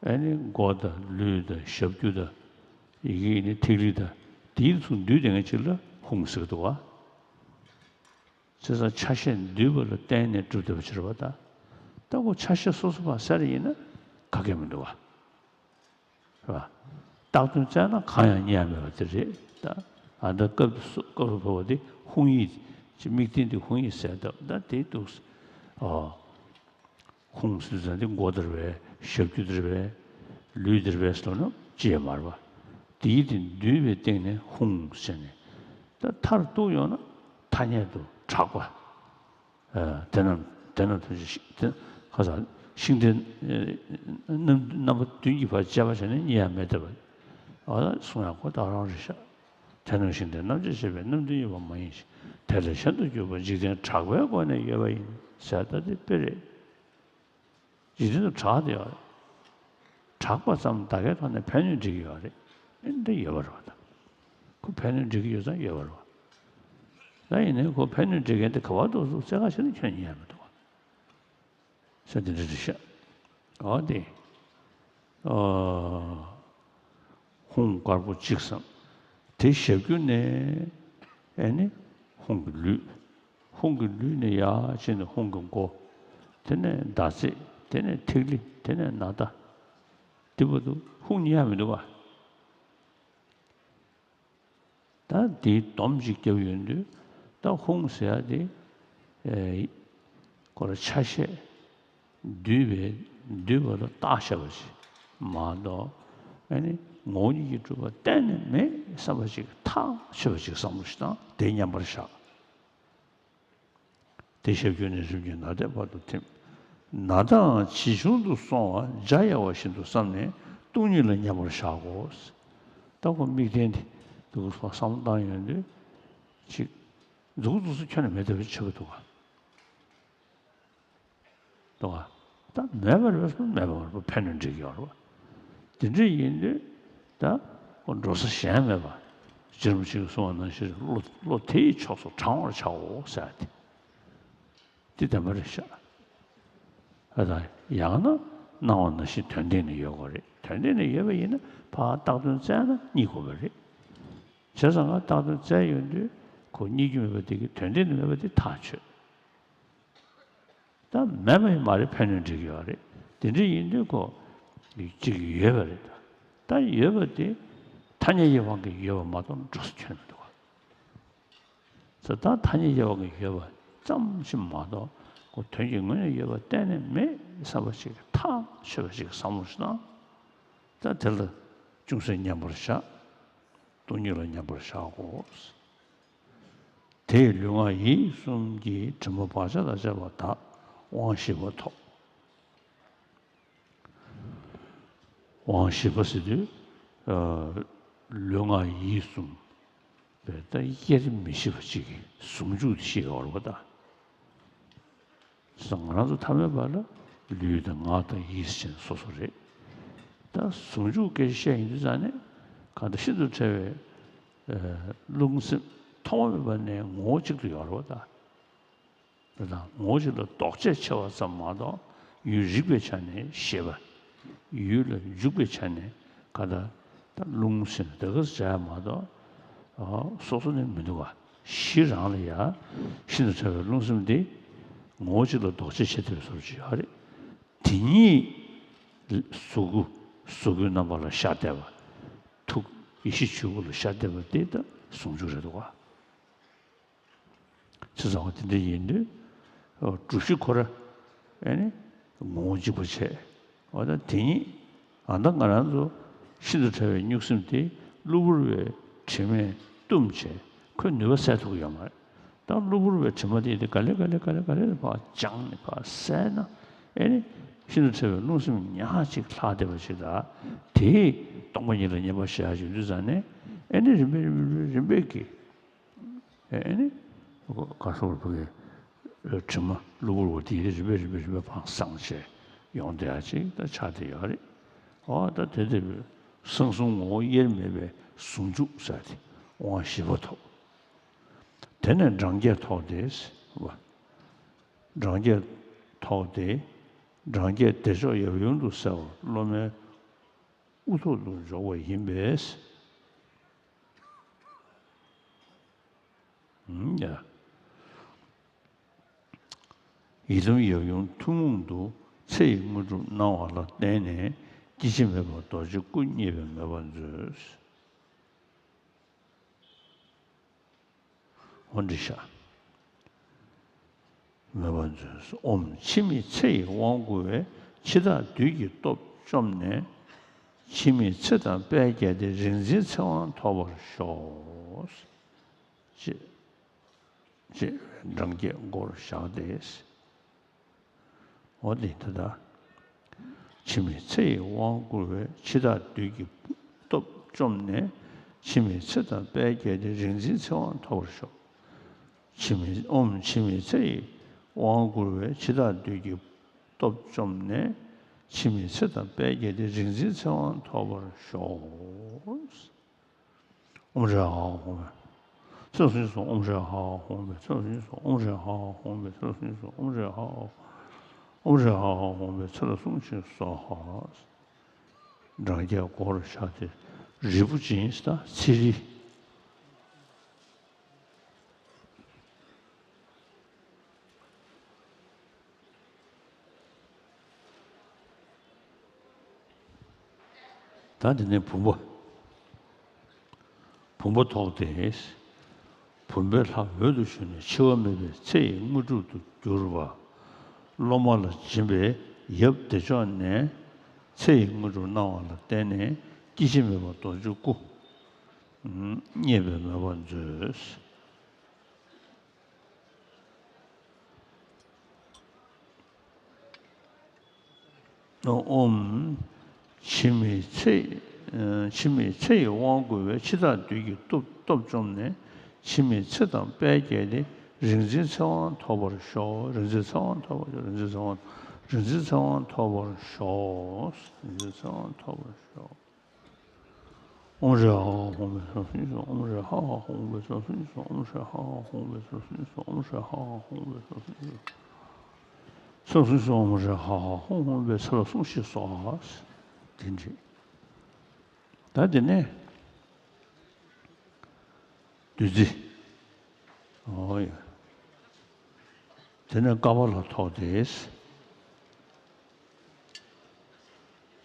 ཨ་ནི་མགོ་དང་ལུས་དང་ཞབས་ཀྱུ་དང་། ཡི་གེ་ནི་ཐིག་ལེ་དང་། དེའི་ཚུར་འདུས་དེ་ངའི་ཕྱིར་ལ་ཧཱུྃ་ཟེར་གི་འདུག་བ། བྱས་ཙང་ཆ་ཤས་འདུས་པ་ལ་བརྟེན་ནས་གྲུབ་བསྡད་པ་ཅིག་རེད་པ་ད། ད་ཁོ་ཆ་ཤས་སོ་སོ་ཕར་གསལ་ཡིན་ན་ག་གེ་མི་འདུག་བ། རེད་པ། བཏགས་དོན་བཙལ་ན་གང་ཡང་རྙེད་མེད་པ་དེ་རེད་ད། ཨ་ད་སྐབས་སུ་སྐབས་སུ་བབ་པ་དེ་ཧཱུྃ་ཡིག་དམིགས་རྟེན་དེ་ཧཱུྃ་ཡིག་ཟེར་སྟབས་ད་དེ་འདུག་ཨོ། ཧཱུྃ་ཟེར་དུས་ཙང་དེ་མགོ་དེ་རེད་པས། ཞབས་ཀྱུ་དེ་རེད་པས། ལུས་དེ་རེད་པས་ཟེར་ན་ཅི་ཡང་མ་རེད་པ། དེའི་དེ་འདུས་པའི་སྟེང་ནས་ཧཱུྃ་ཟེར་ནས། ད་མཐར་གཏུགས་ཡོང་ན་ཐ་སྙད་དུ་གྲགས་པ། ཨ། དེ་རྣམས་དེ་རྣམས་ཐམས་ཅད་ཤིང་དེ་ཁ་སང་ཤིང་རྟའི་རྣམ་རྣམ་པ་བདུན་གྱིས་ཕར་དཔྱད་པ་བྱས་ན་རྙེད་ཡ་མེད་བསྡད་པ། ཨ་ད་གསུང་ཡ་ཁོ་ད་རང་རེད་ཤག་དེ་རྣམས་ཤིང་རྟའི་རྣམ་དཔྱོད་ཅེས་པའི་རྣམ་བདུན་ཡོད་པ་མ་ཡིན་ཞིང་། དེ་ལས་གཞན་དུ་གྱུར་པ་འཇིག་རྟེན་གྲགས་པའི་སྒོ་ནས་ཡོད་པ་ཡིན་ཟེར། ད་དེ་དཔེ་རེད། འཇིག་རྟེན་དུ་གྲགས་བསྡད་ཡོད་རེད། གྲགས་པ་ཙམ་ད་གའི་ཐོག་ནས་ཕན་གནོད་འགྲིག་གི་ཡོད་རེད། ཨེ་འདི་ཡོད་པ་རེད་པ་ད། ཁོ་ཕན་གནོད་འགྲིག་གི་ཡོད་ཙང་ཡོད་པ་རེད་པ། ད་ཡིན་ནའི་ཁོ་ཕན་གནོད་འགྲིག་མཁན་དེ་ག་པར་འདུག་ཟེར་ཚེ་ག་ཞིག་ན་ཁྱོན་ཉན་མི་འདུག་བ། ས་དེ་འདྲ་རེད་ཤག་ཨོ་དེ། ཨོ། ཧཱུྃ་དཀར་པོ་གཅིག་བསམ། དེ་ཞབས་ཀྱུ་ནས་ཨེ་ནི་ཧཱུྃ་གི་ལུས། ཧཱུྃ་གི་ལུས་ནས་ཡར་ཕྱིན་ནས་ཧཱུྃ་གི་མགོ། དེ་ནས་ཟླ་ཚེས། དེ་ནས་ཐིག་ལེ། དེ་ནས་ན་ད། དེ་བར་དུ་ཧཱུྃ་རྙེད་ཡ་མི་འདུག་བ། ད་འདིའི་སྡོམ་ཅིག་བརྒྱབ་ཡོང་དུས་ད་ཧཱུྃ་ཟེར་ཡ་དེ། ཨེ། ཁོ་ལ་ཆ་ཤས་འདུས་པའི་འདུས་པ་ལ་བཏགས་བཞག་པ་ཞིག་མ་གཏོགས། ཨ་ནི་ངོ་བོ་ཉིད་ཀྱིས་གྲུབ་པ་གཏན་ནས་མེད་བསམ་པ་ཅིག་ཐག་ཆོད་པ་ཅིག་བསམ་བློ་ཞིག་བཏང་། དེ་མཉམ་པར་བཞག་དེ་ཞབས་ཀྱུ་ནས་རིམ་གྱིས་ན་དའི་བར་དུ་ཐིམ། ན་དའང་ཇེ་ཆུང་དུ་སོང་བ་འཇའ་ཡལ་བ་བཞིན་དུ་བསམས་ནས་སྟོང་ཉིད་ལ་མཉམ་པར་བཞག་གོ། ད་ཁོ་དམིགས་རྟེན་དེ་འདུག་བསམ་བློ་བཏང་ཡོང་དུས་ཅིག་འདུག་འདུག་སེ་ཁྱོན་ནས་མེད་བསྡད་པ་ཆགས་ཀྱི་འདུག་ག་འདུག་ག་ད་མེད་པ་རེད་པས་མེད་པ་མ་རེད་པ། ཕན་གནོད་འགྲིག་གི་ཡོད་རེད་པ། དེ་འདྲ་ཡིན་དུས་ད་ཁོ་འགྲོ་ས་གཞན་མེད་པ། རྗེ་རིན་པོ་ཆེ་གིས་གསུངས་པ་ནང་བཞིན་བློ་བློ་དེའི་ཕྱོགས་སུ་དྲང་བར་བྱའོ་ཟེར་ཏེ། འདི་བདེན་པ་རེད་ཤག་ཨ་ད་ཡང་ན་སྣང་བ་ནང་བཞིན་དོན་སྟེང་ན་ཡོད་དགོས་རེད། དོན་སྟེང་ན་ཡོད་པ་ཡིན་ན་ཕར་བཏགས་དོན་བཙལ་ན་རྙེད་དགོས་པ་རེད། བྱས་ཙང་ང་བཏགས་དོན་བཙལ་ཡོང་དུས་ཁོ་རྙེད་རྒྱུ་མེད་པ་དེ་གི་དོན་སྟེང་ན་མེད་པ་དེ་ཐག་ཆོད། ད་མེད་པ་ཡིན་མ་རེད། ཕན་གནོད་འགྲིག་གི་ཡོད་རེད། དེ་འདྲ་ཡིན་དུས་ཁོ་གཅིག་ཡོད་པ་རེད། ད་ཡོད་པ་དེ་ཐ་སྙད་ཀྱི་དབང་གིས་ཡོད་པ་མ་གཏོགས་འགྲོ་ས་ཁྱོན་མི་འདུག་ག་ས་ད་ཐ་སྙད་ཀྱི་དབང་གིས་ཡོད་པ་ཙམ་ཞིག་མ་གཏོགས་ཁོ་དོན་གྱི་ངོས་ནས་ཡོད་པ་གཏན་ནས་མེད་བསམ་པ་ཞིག་ཐག་ཆོད་པ་ཞིག་བསམ་བློ་ཞིག་བཏང་། ད་དེ་ལ་ཅུང་ཟད་མཉམ་པར་བཞག་སྟོང་ཉིད་ལ་མཉམ་པར་བཞག་གོ། དེས་ལུས་ངག་ཡིད་གསུམ་གྱི་དྲི་མ་བག་ཆགས་དང་བཅས་པ་དག་དབང་བཞི་པ་ཐོབ། དབང་བཞི་པ་ཟེར་དུས། ཨ། ལུས་ངག་ཡིད་གསུམ་པས་ད་དབྱེར་མི་ཕྱེད་པ་གཅིག་གི་ཟུང་འཇུག་དེ་ཤེས་དགོས་རེད་པ་ད། ང་རང་ཚོ་ཐ་མལ་པ་ལ་ལུས་དང་ངག་དང་ཡིད་ཟེར་ནས་སོ་སོ་རེད། ད་ཟུང་འཇུག་སྐད་ཆ་བཤད་ཡིན་དུས་ཙང་ནས་གང་ལྟར་ཤིན་ཏུ་ཕྲ་བའི་རླུང་སེམས་ཐོག་མ་མེད་པ་ནས་ངོ་བོ་གཅིག་ཏུ་ཡོད་རེད་པ་ད། དེ་དང་ངོ་བོ་གཅིག་ལ་ལྡོག་ཆས་ཕྱེ་བ་ཙམ་མ་གཏོགས་ཡུལ་རིག་པའི་ཆ་ནས་ཤེས་པ། ཡུལ་ལ་འཇུག་པའི་ཆ་ནས་ག་ད་ད་རླུང་ཟེར་ནས་དེ་ག་ཚོད་བྱ་ཡ་མ་གཏོགས། ཨ། སོ་སོ་ནས་མི་འདུག་ག་གཞི་རང་ལ་ཡ་ཤིན་ཏུ་ཕྲ་བའི་རླུང་སེམས་དེ་ངོ་བོ་གཅིག་ལ་ལྡོག་ཆས་ཕྱེ་ཐུབ་པའི་བཟོ་འདྲ་ཅིག་ཡོད་རེད། དེ་ཉིད་གཟུགས་སྐུ་གཟུགས་སྐུའི་རྣམ་པ་ལ་ཤར་བསྡད་པ། ཐུགས་ཡེ་ཤེས་ཆོས་སྐུ་ལ་ཤར་བསྡད་པ་དེ་ད་ཟུང་འཇུག་རེད་འདུག་ག་བྱས་ཙང་དེ་འདྲ་ཡིན་དུས། སྒྲུབ་གཞི་ཁོ་ར་ཨེ་ནི་ངོ་བོ་གཅིག་པ་བྱས། འོ་ད་དེ་ཉིད་ཨ་ད་ང་རང་ཚོ་ཤིན་ཏུ་ཕྲ་བའི་གཉུག་སེམས་དེ་གློ་བུར་བའི་དྲི་མས་བཏུམས་བྱས་ཁོས་ནུས་པ་སད་ཐུབ་ཀྱི་ཡོད་མ་རེད། ད་གློ་བུར་བའི་དྲི་མ་དེ་དེ་ག་ལེ་ག་ལེ་ག་ལེ་ག་ལེ་ཕར་སྦྱངས་ནས་ཕར་བསལ་ན། ཨེ་ནི་ཤིན་ཏུ་ཕྲ་བའི་རླུང་སེམས་ཉག་གཅིག་ལྷག་བསྡད་པ་ཞིག་ད་དེས་སྟོང་པ་ཉིད་ལ་མཉམ་པར་བཞག་ཡོང་དུས་ཙང་ནས་ཨེ་ནི་རིམ་པས་རིམ་པས་རིམ་པས་ཀྱིས། ཨེ་ནི། ག་སོགས་པའི་དྲི་མ་གློ་བུར་བ་དེ་རིམ་པས་རིམ་པས་རིམ་པས་ཕར་སངས་བྱས་ཡོང་བསྡད་ཡ་ཅིག་ད་ཆགས་བསྡད་ཡོད་རེད། འོ་ད་དེ་དེ་གསང་གསུམ་ངོ་བོ་དབྱེར་མེད་པའི་ཟུང་འཇུག་ཟེར་དེ་དབང་བཞི་པ་ཐོབ། དེ་ནས་འབྲང་རྒྱས་ཐོབ་སྟེ། འབྲང་རྒྱས་ཐོབ་སྟེ། འབྲང་རྒྱས་བདེ་མཆོག་ཡབ་ཡུམ་དུ་གསལ་བ་སློབ་མའི་དབུ་ཐོག་ཏུ་འཇོག་པ་ཡིན་པས། ཨུམ་ཡ། ཡི་དམ་ཡབ་ཡུམ་ཐུན་མོང་དུ་ཚེ་ཡི་དངོས་གྲུབ་གནང་བ་ལ་བརྟེན་ནས་སྐྱེ་འཆི་མེད་པ་རྡོ་རྗེ་སྐུ་བརྙེས་པའི་མོས་པ་མཛོད། འོ་འདི་ཤ། མོས་པ་མཛོད། ཨོཾ་འཆི་མེད་ཚེ་ཡི་དབང་བསྐུར་བས། འཆི་བདག་བདུད་ཀྱི་སྟོབས་བཅོམ་ནས། འཆི་མེད་ཚེ་དང་དཔལ་རྒྱལ་ཏེ། རིག་འཛིན་ཚེ་དབང་ཐོབ་པར་ཤོག་ཅེས། ཅེས་འབྲང་རྒྱས་མགོར་བཞག་སྟེ། འོ་དེ་ད་ལྟ། འཆི་མེད་ཚེ་ཡི་དབང་བསྐུར་བས། འཆི་བདག་བདུད་ཀྱི་སྟོབས་བཅོམ་ནས། འཆི་མེད་ཚེ་དང་དཔལ་རྒྱལ་ཏེ། རིག་འཛིན་ཚེ་དབང་ཐོབ་པར་ཤོག་འཆི་མེད་ཨོཾ་འཆི་མེད་ཚེ་ཡི་དབང་བསྐུར་བས། འཆི་བདག་བདུད་ཀྱི་སྟོབས་བཅོམ་ནས། འཆི་མེད་ཚེ་དང་དཔལ་རྒྱལ་ཏེ། རིག་འཛིན་ཚེ་དབང་ཐོབ་པར་ཤོག་ཨོཾ་ཧྲཱིཿཧ་ཧོ་ཧོ། ཚེ་ལ་སོང་སོང་། ཨོཾ་ཧྲཱིཿཧ་ཧོ་ཧོ་ཧོ། ཚེ་ལ་སོང་སོང་། ཨོཾ་ཧྲཱིཿཧ་ཧོ་ཧོ་ཧོ། ཚེ་ལ་སོང་སོང་། ཨོཾ་ཧྲཱིཿཧ་ཧོ་ཧོ་ཧོ། ཨོཾ་ཧྲཱིཿཧ་ཧོ་ཧོ་ཧོ་ཧོ། ཚེ་ལ་སོང་ཞིག་སྭཱ་ཧཱ། འབྲང་རྒྱས་མགོར་བཞག་སྟེ། རིལ་བུ་སྦྱིན་ད་ཚེ་རིལ། ད་དེ་ནས་བུམ་པ། བུམ་པ་ཐོགས་ཏེ། བུམ་པའི་ལྷ་འོད་དུ་ཞུ་ནས། འཆི་བ་མེད་པའི་ཚེ་ཡི་དངོས་གྲུབ་ཏུ་གྱུར་པ། སློབ་མ་ལ་སྦྱིན་པའི་ཡབ་བདེ་མཆོག་ནས། ཚེ་ཡི་དངོས་གྲུབ་གནང་བ་ལ་བརྟེན་ནས། སྐྱེ་འཆི་མེད་པ་རྡོ་རྗེ་སྐུ་བརྙེས་པའི་མོས་པ་མཛོད། ཨོཾ། འཆི་མེད་ཚེ། འཆི་མེད་ཚེ་ཡི་དབང་བསྐུར་བས། འཆི་བདག་བདུད་ཀྱི་སྟོབས་སྟོབས་བཅོམ་ནས། འཆི་མེད་ཚེ་དང་དཔལ་རྒྱལ་ཏེ། རིག་འཛིན་ཚེ་དབང་ཐོབ་པར་ཤོག་རིག་འཛིན་ཚེ་དབང་ཐོབ་པར་ཤོག་རིག་འཛིན་ཚེ་དབང་། རིག་འཛིན་ཚེ་དབང་ཐོབ་པར་ཤོག་རིག་འཛིན་ཚེ་དབང་ཐོབ་པར་ཤོག་ཨོཾ་ཧྲཱིཿཧ་ཧོ་ཧོ་ཧོ་ཧོ། ཚེ་ལ་སོང་ཞིག་སྭཱ་ཧཱ། ཨོཾ་ཧྲཱིཿཧ་ཧོ་ཧོ་ཧོ། ཚེ་ལ་སོང་ཞིག་སྭཱ་ཧཱ། ཨོཾ་ཧྲཱིཿཧ་ཧོ་ཧོ་ཧོ། ཚེ་ལ་སོང་ཞིག་སྭཱ་ཧཱ། ཨོཾ་ཧྲཱིཿཧ་ཧོ་ཧོ་ཧོ། ཚེ་ལ་སོང་ཞིག་སྭཱ་ཧཱ། ཨོཾ་ཧྲཱིཿཧ་ཧོ་ཧོ་ཧོ། ཚེ་ལ་སོང་ཞིག་སྭཱ་ཧཱ། དེ་འདྲ། ད་དེ་ནས་བདུད་རྩི། ཨོ་ཡ། དེ་ནས་ཀ་པཱ་ལ་ཐོགས་ཏེ།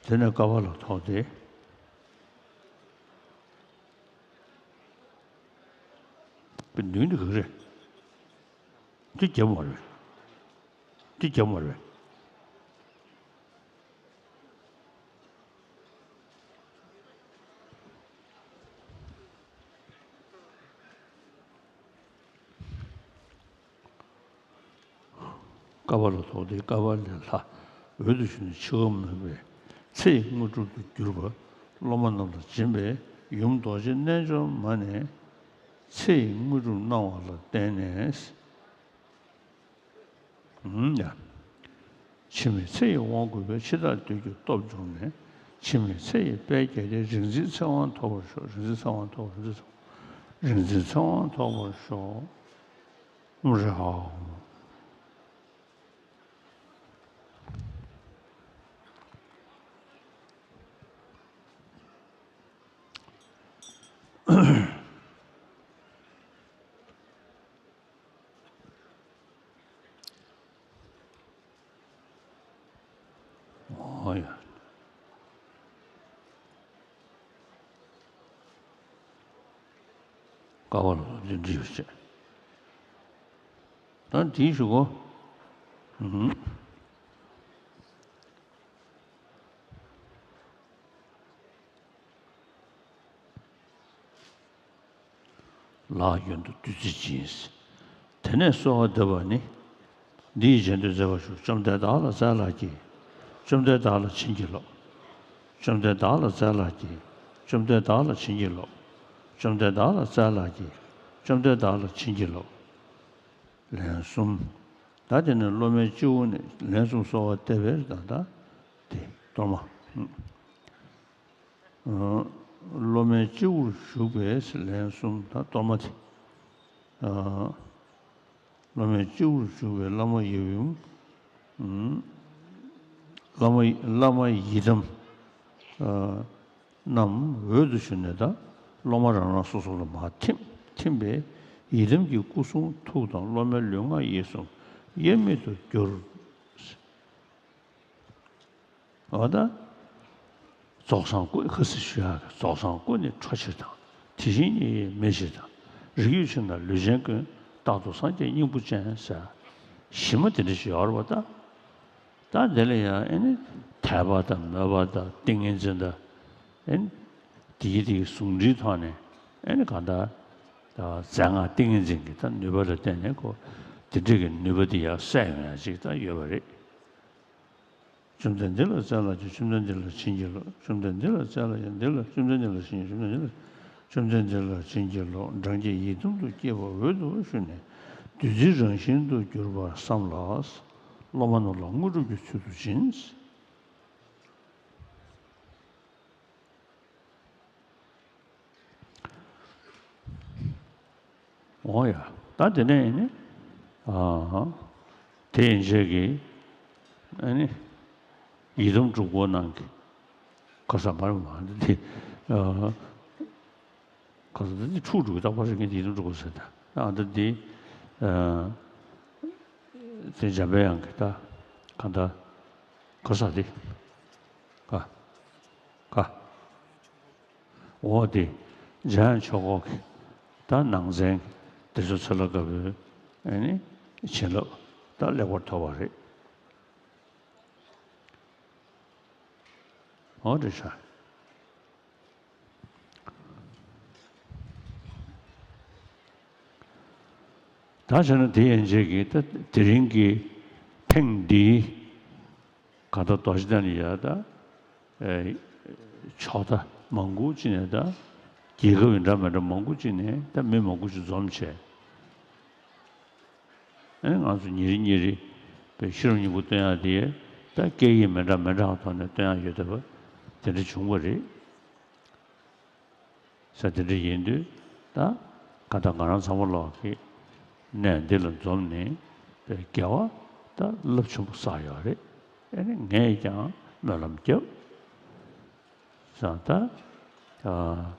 དེ་ནས་ཀ་པཱ་ལ་ཐོགས་ཏེ། དེ་མདུན་དེ་ག་རེ། འདི་རྒྱབ་མ་རེད། འདི་རྒྱབ་མ་རེད། ཀ་པཱ་ལ་ཐོགས་ཏེ། ཀ་པཱ་ལའི་ལྷ་འོད་དུ་ཞུ་ནས། འཆི་བ་མེད་པའི་ཚེ་ཡི་དངོས་གྲུབ་ཏུ་གྱུར་པ། སློབ་མ་རྣམས་ལ་སྦྱིན་པའི་ཡུམ་རྡོ་རྗེ་རྣལ་འབྱོར་མ་ནས། ཚེ་ཡི་དངོས་གྲུབ་གནང་བ་ལ་བརྟེན་ནས། ཨུམ་ཡ། འཆི་མེད་ཚེ་ཡི་དབང་བསྐུར་བས། འཆི་བདག་བདུད་ཀྱི་སྟོབས་བཅོམ་ནས། འཆི་མེད་ཚེ་ཡི་དཔལ་རྒྱལ་ཏེ། རིག་འཛིན་ཚེ་དབང་ཐོབ་པར་ཤོག་རིག་འཛིན་ཚེ་དབང་ཐོབ། རིག་འཛིན་ཚེ་དབང་ཐོབ་པར་ཤོག་ཨོཾ་ཧྲཱིཿཧ། ཨོ་ཡ། ཀ་པཱ་ལ་འདི་འདྲི་བྱས། ད་འདི་ཞུ་གོ། ཨུམ། ལག་གཡོན་དུ་བདུད་རྩི་སྦྱིན། དེ་ནས་གསོལ་བ་འདེབས་པ་ནི། འདི་ཡིས་རྗེས་ཟློས་མཛད་པར་ཞུ། བཅོམ་ལྡན་བདག་ལ་སྩལ་ལགས་ཀྱིས། བཅོམ་ལྡན་བདག་ལ་བྱིན་གྱིས་རློབས། བཅོམ་ལྡན་བདག་ལ་སྩལ་ལགས་ཀྱིས། བཅོམ་ལྡན་བདག་ལ་བྱིན་གྱིས་རློབས། བཅོམ་ལྡན་བདག་ལ་སྩལ་ལགས་ཀྱིས། བཅོམ་ལྡན་བདག་ལ་བྱིན་གྱིས་རློབས། ལན་གསུམ། ད་དེ་ནས་སློབ་མའི་སྤྱི་བོ་ནས་ལན་གསུམ་གསོལ་བ་འདེབས་པའི་ད་ལྟ་དེ་གཏོར་མ། སློབ་མའི་སྤྱི་བོར་བཞུགས་པའི་ལན་གསུམ་ད་གཏོར་མ་དེ། སློབ་མའི་སྤྱི་བོར་བཞུགས་པའི་བླ་མ་ཡབ་ཡུམ། བླ་མ་བླ་མ་ཡི་དམ་རྣམས་འོད་དུ་ཞུ་ནས། ད་སློབ་མ་རང་རང་སོ་སོ་ལ་མར་ཐིམ་ཐིམ་པས། ཡི་དམ་གྱི་སྐུ་གསུང་ཐུགས་དང་། སློབ་མའི་ལུས་ངག་ཡིད་གསུམ་ དབྱེར་མེད་དུ་གྱུར། འོ་ད། རྫོགས་སངས་སྐུ། ཁ་སི་ཞུ་ཡག་གི་རྫོགས་སངས་སྐུ་ནི་འཕྲོ་ཕྱིར་དང་། དེ་བཞིན་ཉིད་ཡིན་མེད་ཕྱིར་དང་། རིགས་ཡོད་ཕྱིར་ན་ལུས་ཅན་ཀུན། རྟག་ཏུ་སངས་རྒྱས་སྙིང་པོ་ཅན་ཟེར། གཞི་མ་དེ་འདྲ་ཞིག་ཡོད་རེད་པ་ད། ད་དེ་ལ་ཡང་ཨེ་ནི་དད་པ་དང་མོས་པ་དང་ཏིང་ངེ་འཛིན་དང་། ཨེ་ནི་དེའི་དེའི་ཟུང་འབྲེལ་ཐོག་ནས་ཨེ་ནི་གང་ལྟར་ད་རྫས་སྔགས་ཏིང་ངེ་འཛིན་གྱི་ད་ནུས་པ་ལ་བརྟེན་ནས་ཁོ་དེ་འདྲ་གི་ནུས་པ་དེ་ཡང་གསལ་ཡོང་ཡག་ཅིག་ད་ཡོད་པ་རེད། བཅོམ་ལྡན་འདི་ལ་སྩལ་ལགས་ཀྱིས། བཅོམ་ལྡན་འདི་ལ་བྱིན་གྱིས་རློབས། བཅོམ་ལྡན་འདི་ལ་སྩལ་ལགས་ཀྱིས། འདི་ལ། བཅོམ་ལྡན་འདི་ལ་བྱིན་གྱིས། བཅོམ་ལྡན་འདི་ལ། བཅོམ་ལྡན་འདི་ལ་བྱིན་གྱིས་རློབས། འབྲང་རྒྱས་ཡི་དམ་དུ་སྐྱེས་པ་འོད་དུ་ཞུ་ནས། བདུད་རྩིའི་རང་བཞིན་དུ་གྱུར་པར་བསམ་ལ། སློབ་མ་རྣམས་ལ་དངོས་གྲུབ་ཀྱི་ཚུལ་དུ་སྦྱིན། འོ་ཡ། ད་དེ་ནས་ནི། ཨ། དེ་ཡན་ཆད་ཀྱི། ཨ་ནི། ཡི་དམ་སྒྲུབ་སྐོར་ནང་གི། ཁ་ས་མར་མ་འདི། ཨ། ཁ་ས་འདི་ཕྲུག་འགྲོ་གི་རྟག་པར་རིག་གནས་ཡི་དམ་སྒྲུབ་སྐོར་ཟེར་ད། ཨ་འདི་འདི། ཨ། དེ་འཇམ་པའི་དབྱངས་ཀྱི་ད། གང་ལྟར། ཁ་ས་འདི། ཁ། ཁ། འོ་དེ། འཇམ་དབྱངས་ཆོས་འཁོར་གྱི་ད་ནང་ཚན་གྱི་དེ་ཚོ་ཚོད་ལ་དཀར་པོའི་ཨ་ནི་བྱིན་རླབས་ད་ལེགས་པར་ཐོབ་པ་རེད། འོ་དེ་ཤ། ད་བྱས་ན་དེ་ཡན་ཆད་ཀྱི་ད་དེ་རིང་གི་ཐེངས་འདིའི་གང་ལྟར་རྡོ་རྗེ་གདན་ལ་ཡ་ད། ཨེ། ཕྱོགས་མཐའ་མང་པོ་ཅིག་ནས་ད། རྒྱལ་ཁབ་འདྲ་མི་འདྲ་མང་པོ་ཅིག་ནས་ད་མི་མང་པོ་ཅིག་འཛོམས་བྱས། ཨེ། ང་ཚོ་ཉིན་རེ་ཉིན་རེ་པའི་ཤེས་རབ་སྙིང་པོ་སྟོན་ཡག་དེ་ད་སྐད་ཡིག་མི་འདྲ་མི་འདྲ་བ་ཐོག་ནས་སྟོན་ཡག་ཡོད་བསྡད་པ་དེ་འདྲ་བྱུང་བ་རེད། ས་དེ་འདྲ་ཡིན་དུས་ད་ག་ད་ང་རང་ཚང་མ་ལོག་གི་གནས་འདི་ལ་འཛོམས་ནས་དགེ་བ་ད་རླབས་ཆེན་པོ་བསགས་ཡོད་རེད། ཨེ་ནི་ངས་ཀྱང་སྨོན་ལམ་བརྒྱབ། ས་ད་ཨ།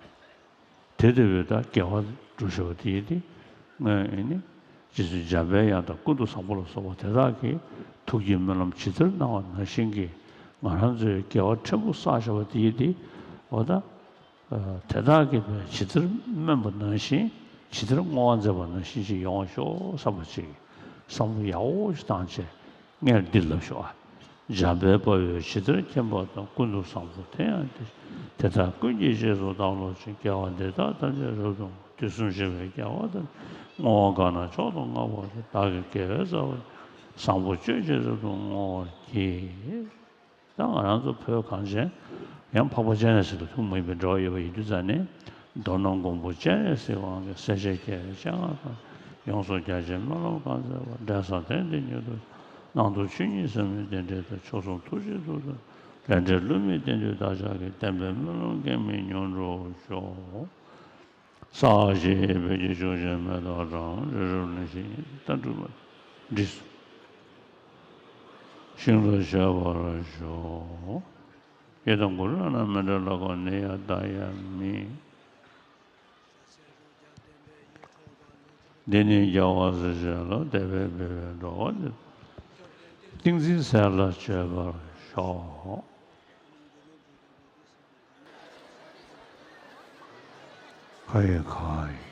དེ་ལྟ་བུའི་ད་དགེ་བ་སྒྲུབ་བཞག་པ་དེ་ཡིན་ཏེ། ངས་ཨེ་ནི་རྗེ་བཙུན་འཇམ་པའི་དབྱངས་དང་ཀུན་ཏུ་བཟང་པོ་ལ་སོགས་པ་དེ་དག་གིས་ཐུགས་ཀྱི་སྨོན་ལམ་ཇི་ལྟར་གནང་བ་ནང་བཞིན་གྱི་ང་རང་ཚོའི་དགེ་བ་ཕྲན་བུ་བསགས་བཞག་པ་དེ་ཡིན་ཏེ། འོ་ད། དེ་དག་གིས་ཇི་ལྟར་སྨོན་པ་ནང་བཞིན་ཇི་ལྟར་བསྔོ་བ་མཛད་པ་ནང་བཞིན་ཅིག་ཡོང་བ་ཤོག་བསམ་པ་ཅིག་བསམ་བློ་ཡག་པོ་ཞིག་བཏང་བྱས་སྔར་འདི་ལབ་ཤོག་ཨ། འཇམ་དཔལ་དཔའ་བོས་ཇི་ལྟར་མཁྱེན་པ་དང་། ཀུན་ཏུ་བཟང་པོ་དེ་ཡང་དེ། དེ་དག་ཀུན་གྱི་རྗེས་སུ་བདག་སློབ་ཅིང་། དགེ་བ་འདི་དག་ཐམས་ཅད་རབ་ཏུ་བསྔོ། དུས་གསུམ་གཤེགས་པའི་རྒྱལ་བ་དང་། བསྔོ་བ་གང་རྣམས་མཆོག་ཏུ་བསྔགས་པ་དེས། བདག་གི་དགེ་བའི་རྩ་བ་ཡི། བཟང་པོ་སྤྱོད་ཕྱིར་རབ་ཏུ་བསྔོ་བར་བགྱི། ད་ང་རང་ཚོ་བོད་གངས་ཅན་ཡང་འཕགས་པ་སྤྱན་རས་གཟིགས་དང་ཐུན་མོང་མ་ཡིན་པའི་འབྲེལ་བ་ཡོད་པ་ཡིན་དུས་ཙང་ནས། མདོར་ན་མགོན་པོ་སྤྱན་རས་གཟིགས་དབང་གིས། སྲས་བཅས་རྒྱལ་བའི་སྤྱན་སྔར་བསྐྱངས། ཡོངས་སུ་རྒྱ་ཆེའི་སྨོན་ལམ་གང་མཛད་པ། འབྲས་བཟང་དོན་དེ་མྱུར་ཐོབ་ཕྱིར། གནང་སྟོང་ཆོས་ཉིད་ཟབ་མོའི་རྟེན་འབྲེལ་དང་། མཆོག་གསུམ་ཐུགས་རྗེའི་ཐུགས་རྟེན། ལས་འབྲས་བསླུ་མེད་བསྟན་འདུས་བདག་ཅག་གི། བསྟན་པའི་སྨོན་ལམ་གེགས་མེད་མྱུར་འགྲུབ་ཤོག། སྭཱ་ཧཱ་ཞེས་བོད་ཀྱི་ཆོས་ཀྱི་མེ་ཏོག་དང་། རི་རབ་གླིང་བཞི་ཡི་ལྟ་གྲུབ་འདི་ཤིན་ཏུ་བརྗོད་པར་ཤོག། ཡི་དམ་གུ་རུ་རཏྣ་མཉྫུ་ལ་ཀོ་ནི་ཡ་ཏ་ཡ་མི། འདི་ནི་རྒྱལ་བ་སྲས་བཅས་ལ། དད་པས་འབུལ་བའི་འགྲོ་བ་འདིར། ཏིང་འཛིན་ཟས་ལ་སྤྱོད་པར་ཤོག། ཁ་ཡི་ཁ་ཡི།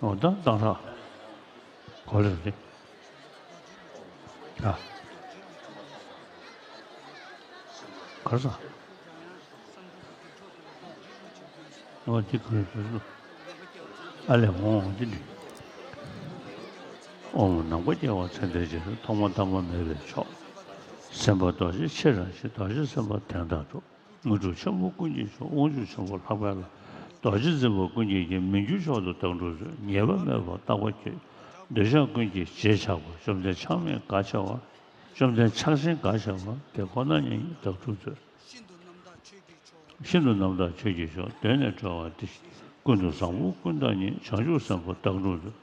འོ་ད་གཏང་རག་གོ་ལེ་རེད། ཨ། གར་ས། འོ་འདི་གར་ས། ཨ་ལས་འོང་འདི་འདི། ཨོཾ་ནམ་མཁའ་རྒྱལ་བ་མཚན་ལྡན་རྗེ། ཐོག་མ་ཐ་མ་མེད་པའི་མཆོག། སེམས་དཔའ་རྡོ་རྗེ་ཆེ་རང་བཞིན། རྡོ་རྗེ་སེམས་དཔའ་དོན་དམ་གྲུབ། དངོས་གྲུབ་ཆེན་པོ་ཀུན་གྱི་མཆོག། དབང་ཕྱུག་ཆེན་པོ་ལྷག་པའི་བླ། རྡོ་རྗེ་འཛིན་པ་ཀུན་གྱི་རྒྱལ། མི་འགྱུར་མཆོག་ཏུ་བདག་སྒྲུབ་མཛོད། ཉེས་པ་མེད་པར་རྟག་པར་མཆོད། འདོད་ཆགས་ཀུན་གྱི་རྗེས་ཆགས་པ། བཅོམ་ལྡན་ཆགས་མེད་དགའ་ཆེ་བ། བཅོམ་ལྡན་ཆགས་ཞེན་དགའ་ཆེ་བ། དེ་ཁོ་ན་ཉིད་ཀྱིས་བདག་སྒྲུབ་མཛོད། ཤིན་ཏུ་རྣམ་དག་ཆོས་ཀྱི་མཆོག། གདོད་ནས་གྲོལ་བ་དེ་བཞིན་ཀུན་ཏུ་བཟང་པོ་ཀུན་བདག་ཉིད། བྱང་ཆུབ་སེམས་དཔའ་བདག་སྒྲུབ་མཛོད།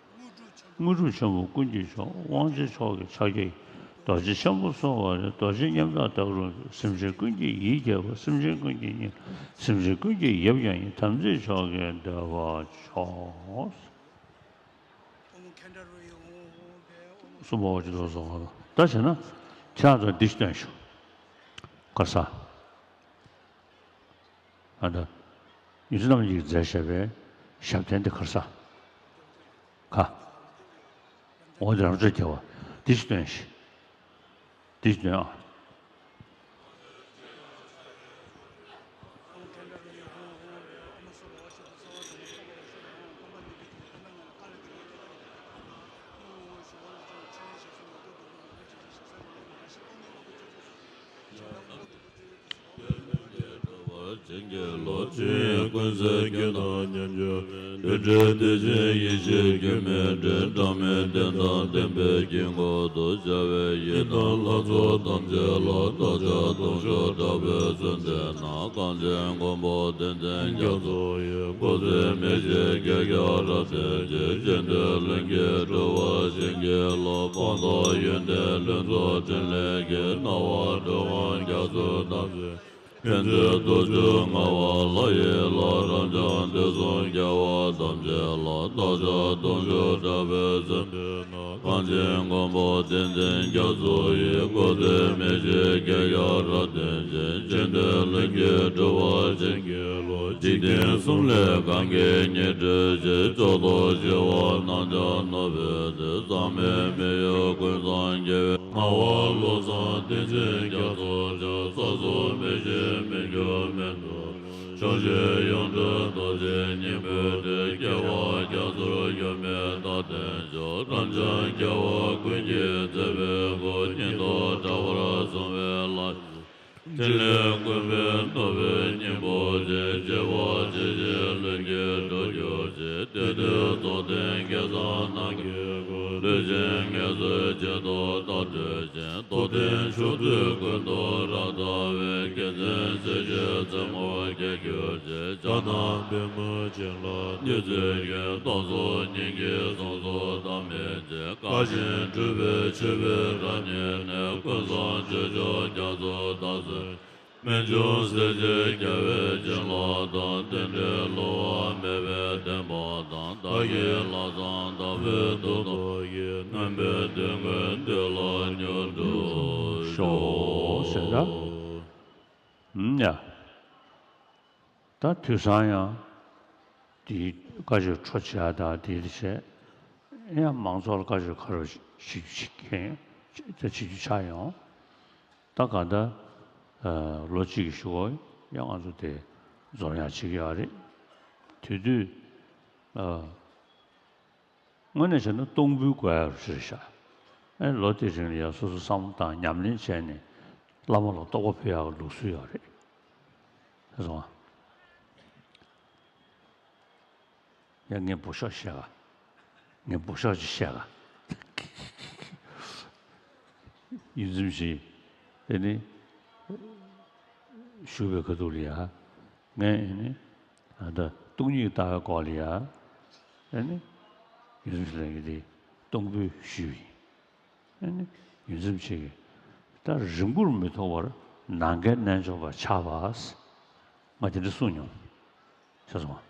དངོས་གྲུབ་ཆེན་པོ་ཀུན་གྱི་མཆོག། དབང་ཆེན་མཆོག་གི་ཕྱག་རྒྱའི། རྡོ་རྗེ་འཆང་བུ་གསོལ་བ་རེད། རྡོ་རྗེ་མཉམ་གདའ་བདག་སྒྲུབ་མཛོད། སེམས་ཅན་ཀུན་གྱི་ཡིད་བསྐྱོད་པ། སེམས་ཅན་ཀུན་གྱི་སྙིང་། སེམས་ཅན་ཀུན་གྱི་ཡབ་ཀྱང་ཡིན། དམ་ཚིག་མཆོག་གི་བདེ་བ་མཆོག། གསུམ་པ་འོ་ཅི་ལོ་སོགས་ད་བྱས་ན་ཁྱེད་རང་ཚོ་འདི་ཞིག་སྟོན་ཞུ། ག་ས། ཨ་ད། ཡོངས་འཛིན་རྣམ་གཉིས་ཀྱིས་མཛད་བཞག་པའི་ཞབས་བརྟན་འདི་ག་ས། ག་འོ་འདི་རང་ཚོས་རྒྱལ་བ་འདི་ཞིག་སྟོན་ཞིག་འདི་ཞིག་སྟོན་ཨ། བྱིན་གྱིས་རློབ་ཅིང་ཀུན་གསལ་རྒྱུད་དང་མཉམ་སྦྱོར་བའི་རྡུལ་བྲལ་བདེ་ཆེན་ཡེ་ཤེས་རྒྱུད་སྨིན་འབྲས། གྲངས་མེད་རྟེན་དང་བརྟེན་པའི་དཀྱིལ་འཁོར་དུ་སྦྱར་བའི་ཡི་དམ་ལྷ་ཚོགས་ཐམས་ཅད་ལ་བདག་ཅག་ལྟུང་ཤོར་དྲག་པོས་གསོན་ཏེ་ན། གངས་ཅན་མགོན་པོ་བསྟན་འཛིན་རྒྱ་མཚོ་ཡི་སྐུ་ཚེ་མི་ཤིགས་བརྒྱ་རྒྱ་རབ་བརྟན་ཅིང་། ཅི་འདོད་ལྷུན་གྱིས་གྲུབ་པར་བྱིན་གྱིས་རློབས། སྤངས་རྟོགས་ཡོན་ཏན་ལྷུན་རྫོགས་ཕྲིན་ལས་ཀྱིས། སྣང་བ་འགྲོ་དབང་རྒྱ་མཚོ་དང་། ཕན་མཛད་རྡོ་རྗེ་ལྔ་པ་ལྷ་ཡི་ལྷ། རབ་འབྱམས་དུས་གསུམ་རྒྱལ་བ་ཐམས་ཅད་ལ། བདག་ཅག་ལྟུང་ཤོར་དྲག་པོས་གསོན་པས་ན། གངས་ཅན་མགོན་པོ་བསྟན་འཛིན་རྒྱ་མཚོ་ཡི་སྐུ་ཚེ་མི་ཤིགས་བརྒྱ་རྒྱ་རབ་བརྟན་ཅིང་། ཅི་འདོད་ལྷུན་གྱིས་གྲུབ་པར་བྱིན་གྱིས་རློབས། འཇིག་རྟེན་གསུམ་ལས་གང་གིས་ཉེར་བསྒྲལ་ཅིང་། ཕྱོགས་རྫོགས་ཞི་བ་རྣམ་དག་ནོར་བུའི་གདུང་། ཟག་མེད་མི་གཡོ་ཀུན་བཟང་རྒྱལ་བའི། ངག་དབང་བློ་བཟང་བསྟན་འཛིན་རྒྱ་མཚོ་མཆོག་ས་གསུམ་མི་ཤིགས་མི་འགྱུར་མེ་ཏོག་ཆུང་ཞིང་ཡོངས་གྲུབ་རྡོ་རྗེ་སྙིང་པོའི་དྲི། སྐྱེ་བ་རྒྱ་མཚོར་གཡོ་མེད་རྟག་བརྟན་མཆོག་རབ་འབྱམས་རྒྱལ་བ་ཀུན་གྱི་བརྩེ་བའི་སྐུ། སྙིང་སྟོབས་དྲག་པོར་བཟུང་བའི་ལྷ། ཕྲིན་ལས་བཀོད་པའི་ནོར་བུའི་སྙིང་པོ་ཆེ། བྱེ་བ་ཇི་བཞིན་ལྷུན་གྱིས་གྲུབ་གྱུར་ཅིག་དེ་དུས་རྫོགས་ལྡན་སྐལ་བཟང་རྣམས་ཀྱི་སྐུ། ལུས་ཅན་ངལ་གསོའི་བྱེ་བྲག་ལྟར་གྲོལ་ཅིང་། རྟོགས་ལྡན་མཆོག་ཐུན་ཀུན་ཏུ་རབ་བལྟ་བའི། དགེ་མཚན་རྩེ་གཅིག་རྩེ་མོར་རྒྱས་གྱུར་ཅིག་ཕྱག་ན་པདྨོ་བྱིན་རླབས་བདུད་རྩིའི་རྒྱུན། རྟོག་ཚོགས་གཉིས་ཀྱི་ཟུངས་སུ་དག་མེད་ཅིང་། དགའ་ཞིང་སྤྲུལ་པའི་མཆོད་པའི་རབ་བརྙེས་ནས། ཀུན་བཟང་སྤྱོད་མཆོག་རྒྱ་མཚོ་ལྟར་གསོལ། རྨད་བྱུང་སྲས་བཅས་རྒྱལ་བའི་བྱིན་རླབས་དང་། རྟེན་འབྲེལ་བསླུ་བ་མེད་པའི་བདེན་པ་དང་། བདག་གི་ལྷག་བསམ་དྭགས་པོའི་གདུགས་མདོག་གིས། རྣམ་པའི་དོན་ཀུན་འདུལ་ལ་མྱུར་དུ་ཤོག་ཟེར་ད། ཨུམ་ཡ། ད་དུས་སང་ཡང་དེའི་བཀའ་ཆོས་འཕྲོ་བཅད་དང་དེའི་བྱས་ཡང་མང་ཚོགས་ལ་བཀའ་ཆོས་ག་རེ་བྱེད་རྒྱུ་ཆགས་ཡོང་། ད་ག་ད་ལོ་གཅིག་གི་གཞུག་གུ་ཡང་ང་ཚོ་དེ་འཛོམས་ཡག་བྱེད་ཀྱི་ཡོད་རེད། དེ་དུས། དངོས་གནས་བྱས་ན་གཏོང་ཕོད་དགོས་ཡག་རེད་ཤག་ཨེ་ལོ་དེའི་རིང་ལ་ཡང་སོ་སོ་བསམ་བློ་བཏང་ཉམས་ལེན་བྱས་ནས་བླ་མ་ལ་རྟོགས་པ་ཕུལ་ཡག་གི་ལུགས་སྲོལ་ཡོད་རེད། ཤེས་སོང་ཨ། ཡང་ངས་འབུ་ཤོག་བཤད་ག་ངས་འབུ་ཤོག་ཅིག་བཤད་ག་ཡིད་ཚིམ་ཞིག་དེ་ནི། བཞུགས་པའི་ཁ་ཐུག་ལ་ཡ། ངས་ཨེ་ནི། ཨ་ད་སྟོང་ཉིད་ལྟ་བའི་སྐོར་ལ་ཡ། ཨེ་ནི། ཡུལ་ལྷན་གྱི་དེ་གཏོང་ཕོད་ཞུས་ཡིན། ཨེ་ནི། ཡུལ་འཛིན་ཆེ་གི། ད་རིང་པོར་མི་ཐོགས་པར་ནམ་མཁའི་རྣལ་འབྱོར་པ་ཆགས་པ། ང་དེ་འདྲ་གསུངས་མྱོང་། ཤེས་སོང་ཨ།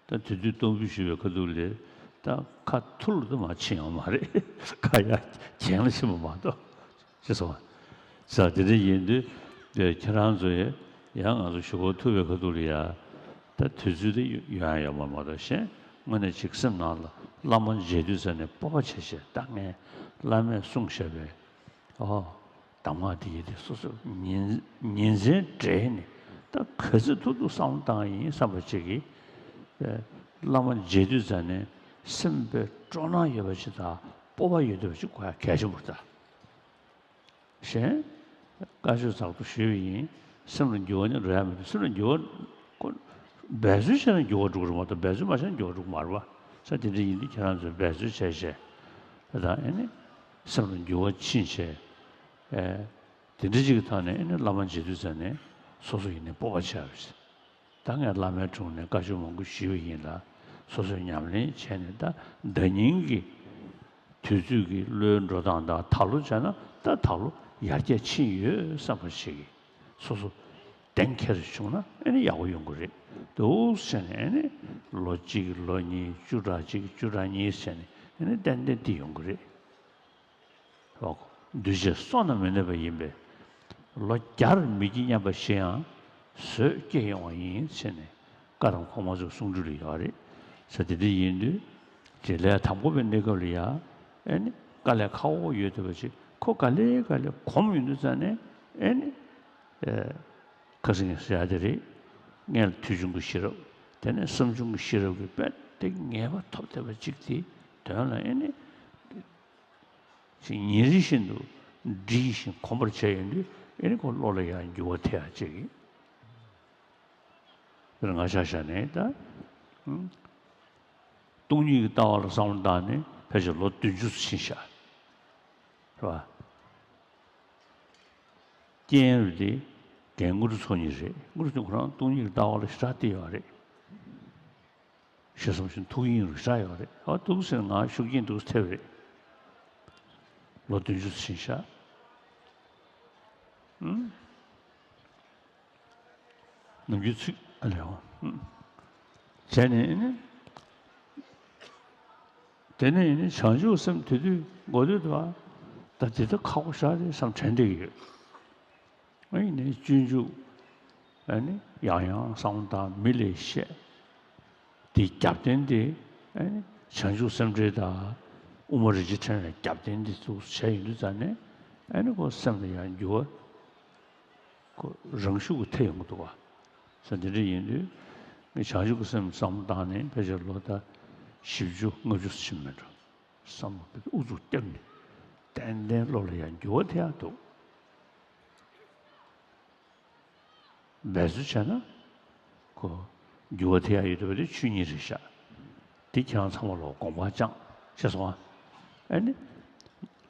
ད་དེ་དུས་གཏོང་ཕོད་ཞུས་པའི་ཁ་ཐུག་ལས། ད་ཁ་ཐུར་ལ་དུ་མ་ཕྱིན་ཡོང་མ་རེད། ཁ་ཡ་གྱེན་ལ་ཕྱིན་པ་མ་གཏོགས། ཅེས་སོ། ཟེར་དེ་འདྲ་ཡིན་དུས། ཁྱེད་རང་ཚོ་ཡང་ང་ཚོ་གཞུག་གུ་ཐུག་པའི་ཁ་ཐུག་ལ་ཡ། ད་དུས་ཚོད་དེ་ཡོང་ཡ་ཡོད་མ་མ་གཏོགས་གཞན་དངོས་གནས་ཅིག་སེམས་ནང་ལ་བླ་མ་མཇལ་དུས་ཙམ་ནས་སྤོབས་པ་བྱས་བྱས་ད་ངས་བླ་མས་གསུངས་བཞག་པའི་ཨོ། གདམས་ངག་དེ་ཡི་དེ་སོ་སོ་ཉིན་ཉིན་མཚན་སྦྲེལ་ནས་ད་ག་ཚོད་ཐུབ་ཐུབ་བསམ་བློ་བཏང་ཡིན་བསམ་པ་ཅིག་གིས། བླ་མ་མཇལ་དུས་ཙམ་ནས་སེམས་པའི་སྤྲོ་སྣང་ཡོད་པ་ཅིག་དང་སྤོབས་པ་ཡོད་བསྡད་པ་ཅིག་དགོས་ཡ་གལ་ཆེན་པོ་རེད་ད། གཞན། བཀའ་ཆོས་ཚགས་ཐུབ་ཞུས་པ་ཡིན། སེམས་ལ་འགྱུར་བ་ནི་འགྲོ་ཡ་མི་འདུག་སེམས་ལ་འགྱུར་བ། ཁོ། འབད་རྩོལ་བྱས་ན་འགྱུར་བ་འགྲོ་གི་རེད་མ་གཏོགས་འབད་རྩོལ་མ་བྱས་ན་འགྱུར་བ་འགྲོ་གི་མ་རེད་པ། ས་དེ་འདྲ་ཡིན་དུས་ཁྱེད་རང་ཚོས་འབད་རྩོལ་བྱས་བྱས། ད་ཨེ་ནི། སེམས་ལ་འགྱུར་བ་ཕྱིན་བྱས། ཨེ། དེ་འདྲ་ཅིག་གི་ཐོག་ནས་ཨེ་ནི་བླ་མ་མཇལ་དུས་ཙམ་ནས་སོ་སོ་ཡིན་ནའི་སྤོབས་པ་བྱས་པ་རེད། ད་ངས་བླ་མའི་དྲུང་ནས་བཀའ་ཆོས་མང་པོ་ཞུས་པ་ཡིན་ལ། སོ་སོས་ཉམས་ལེན་བྱས་ནས་ད་ཟླ་ཉིན་གྱི་དུས་ཚོད་ཀྱི་བློའི་འགྲོ་སྟངས་དང་ད་ལོ་བྱས་ན་ད་ད་ལོ་ཡར་རྒྱས་ཕྱིན་ཡོད་བསམ་པ་ཞིག་གིས་སོ་སོ་ གཏན་འཁེལ་བྱུང་ན་ཨེ་ནི་ཡག་པོ་ཡོང་གི་རེད། འདུག་བྱས་ནས་ཨེ་ནི་ལོ་གཅིག་ལོ་གཉིས་བཅུ་ཕྲག་གཅིག་བཅུ་ཕྲག་གཉིས་བྱས་ནས་ཨེ་ནི་ཏན་ཏན་དེ་ཡོང་གི་རེད། འོ། འདུས་བྱས་བསོད་ནམས་མི་གནས་པ་ཡིན་པས། ལོ་བརྒྱར་མི་སྐྱེ་སྙམ་པ་ཞིག་ཡང་བཟོད་སྐྱེ་ཡོང་བ་ཡིན་ཟེར་ནས། བཀའ་གདམས་གོང་མ་ཚོའི་གསུང་སྒྲོས་ལ་ཡོད་རེད། ཟེར་དེ་འདྲ་ཡིན་དུས། དེ་ལས་དང་པོ་པའི་གནས་སྐབས་ལ་ཡ། ཨེ་ནི་དཀའ་ལས་ཁག་པོ་ཡོད་བསྡད་པ་ཅིག་ཁོ་ག་ལེ་ག་ལེ་གོམས་ཡོང་དུས་ཙང་ནས་ཨེ་ནི། ཨེ། ཁ་སང་ངས་ཟེར་ཡ་དེ་རེད། སྔོན་ལ་ཐོས་བྱུང་གི་ཤེས་རབ། དེ་ནས་བསམ་བྱུང་གི་ཤེས་རབ་ཀྱི་དཔེ་དེ་ངེས་པ་ཐོབ་བསྡད་པ་ཅིག་དེ་དོན་ལ་ཨེ་ནི། ཅིག་ཉིན་རེ་བཞིན་དུ་འདྲིས་ཤིང་གོམས་པར་བྱས་ཡོང་དུས་ཨེ་ནི་ཁོ་བློ་ལ་ཡང་འགྱུར་བ་ཐེབས་ཡ་ཅིག་ཡིན། དཔེར་ན་ང་ཆ་བཞག་ནས་ད། ཨུམ། སྟོང་ཉིད་ཀྱི་ལྟ་བ་ལ་བསམ་བློ་བཏང་ནས་ཕལ་ཆེར་ལོ་བདུན་ཅུ་ཙམ་ཕྱིན་ཤག་རེད་པ། རྐྱེན་རེད་དེ། རྒན་དངོས་གྲུབ་མཚོ་གཉིས་རེད། དངོས་གྲུབ་མཚོ་ཁོ་རང་སྟོང་ཉིད་ཀྱི་ལྟ་བ་ལ་ཞེ་དྲག་བལྟས་ཡོད་རེད། ཞེ་བསམ་ཞིང་ཐུགས་ཡིད་རུ་ཤར་ཡོད་རེད། ཨ། འདུག་ཟེར་ང་ཤུགས་རྐྱེན་འདུག་ཐེབས་རེད། ལོ་བདུན་ཅུ་ཕྱིན་ཤག་ཨུམ། ནམ་རྒྱུན་ཚིག་ཨ་ལས་འོང་། ཨུམ། བྱས་ནས་ནི། དེ་ནས་ནི་བྱང་ཆུབ་སེམས་དེ་དུས་འགོ་དུས་དུ་བ། ད་དེ་ད་ཁག་པོ་ཤ་རེད་བསམ་དྲན་བསྡད་ཀྱི་ཡོད། ཨ་ནི་སྤྱོད་འཇུག་ཨ་ནི་ཡང་ཡང་བསམ་བློ་བཏང་མི་ལས་བཤད། དེའི་རྒྱབ་རྟེན་དེ་ཨ་ནི་བྱང་ཆུབ་སེམས་འགྲེལ་དང་དབུ་མ་རིན་ཆེན་ཕྲེང་བའི་རྒྱབ་རྟེན་དེ་ཚོ་བྱས་ཡོང་དུས་ཙང་ནས་ཨ་ནི་ཁོ་སེམས་ལ་ཡང་འགྱུར་བ་ཁོ་རང་ཤུགས་ཀྱིས་ཐེབས་ཡོང་གི་འདུག་བ། ས་འདི་འདྲ་ཡིན་དུས་ངས་བྱང་ཆུབ་ཀྱི་སེམས་བསམ་བློ་བཏང་ནས་ཕལ་ཆེར་ལོ་ཟླ་བཞི་བཅུ་ལྔ་བཅུ་ཕྱིན་མེད་འགྲོ། བསམ་བློ་ཨུ་ཚུགས་བརྒྱབ་ནས་ཏན་ཏན་བློ་ལ་ཡང་འགྱུར་བ་ཐེབས་ཡག་འདུག་འབད་རྩོལ་བྱས་ན་ཁོ་འགྱུར་བ་ཐེབས་ཡག་ཡོད་འདུག་པ་དེ་ཆོས་ཉིད་རེད་ཤག་དེ་ཁྱེད་རང་ཚང་མ་ལ་དགོངས་པ་བཅངས་ཤེས་སོང་ཨ། ཨ་ནི་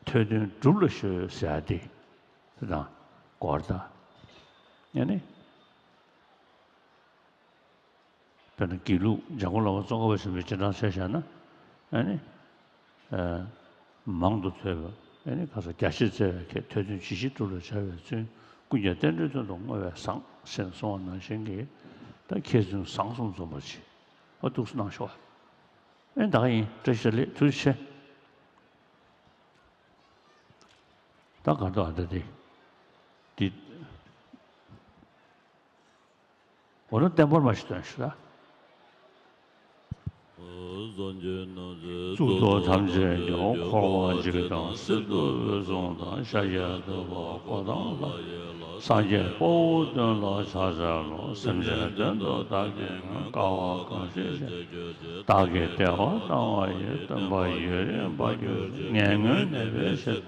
ཐོས་དོན་སྒྲུབ་ལ་གཞོལ་ཟེར་ཡག་དེ་དེ་དང་སྐོར་ད་ཨ་ནི། དཔེར་ན་དགེ་ལུགས་འཇམ་མགོན་བླ་མ་ཙོང་ཁ་པ་ཆེན་པོའི་རྗེས་འབྲང་བྱས་བཞག་ན་ཨ་ནི། ཨ། མང་དུ་ཐོས་པ་ཨ་ནི་ཁ་ས་རྒྱ་ཆེར་བཙལ་བའི་ཁྱད། ཐོས་དོན་ཇི་ཞིག་སྒྲུབ་ལ་བྱ་བའི་བརྩོན། ཀུན་ཀྱང་རྟེན་འབྲེལ་དོན་དུ་བསྔོ་བས་བཟང་། ཞེས་གསུངས་པ་ནང་བཞིན་གྱི་ད་མཁས་བཙུན་བཟང་གསུམ་འཛོམས་པ་ཅིག་ཨ་འདུག་སེ་གནང་ཤོག་ཨ་ནི་ད་ག་ཡིན། བཀྲ་ཤིས་བདེ་ལེགས། ཐུགས་རྗེ་ཆེ། ད་ག་འདུག་ཨ་ད་དེ། འདི། འོ་ན་བརྟན་པར་མ་ཞིག་སྟོན་ཞུ་ལ། གཙུག་ཏོར་ཐམས་ཅད་ཀྱང་འཁོར་བ་འཇིག་དང་གསེར་ཐུབ་འོད་སྲུང་དང་ཤཱཀྱ་ཐུབ་པ་འཁོར་དང་ལྷ་ཡི་ལྷ། སངས་རྒྱས་དཔའ་བོ་སྟོན་ལ་ཕྱག་འཚལ་ལོ། སེམས་ཅན་དོན་དུ་བདག་གིས་མངོན། དཀའ་བ་གང་ཞིག་སེལ་གྱུར་ཅིག་བདག་གིས་བདེ་བ་བཏང་བ་ཡི། སྟོན་པ་ཡུན་རིང་བར་གྱུར་ཅིག་ངན་ངོན་ནད་པའི་ཕྱིར།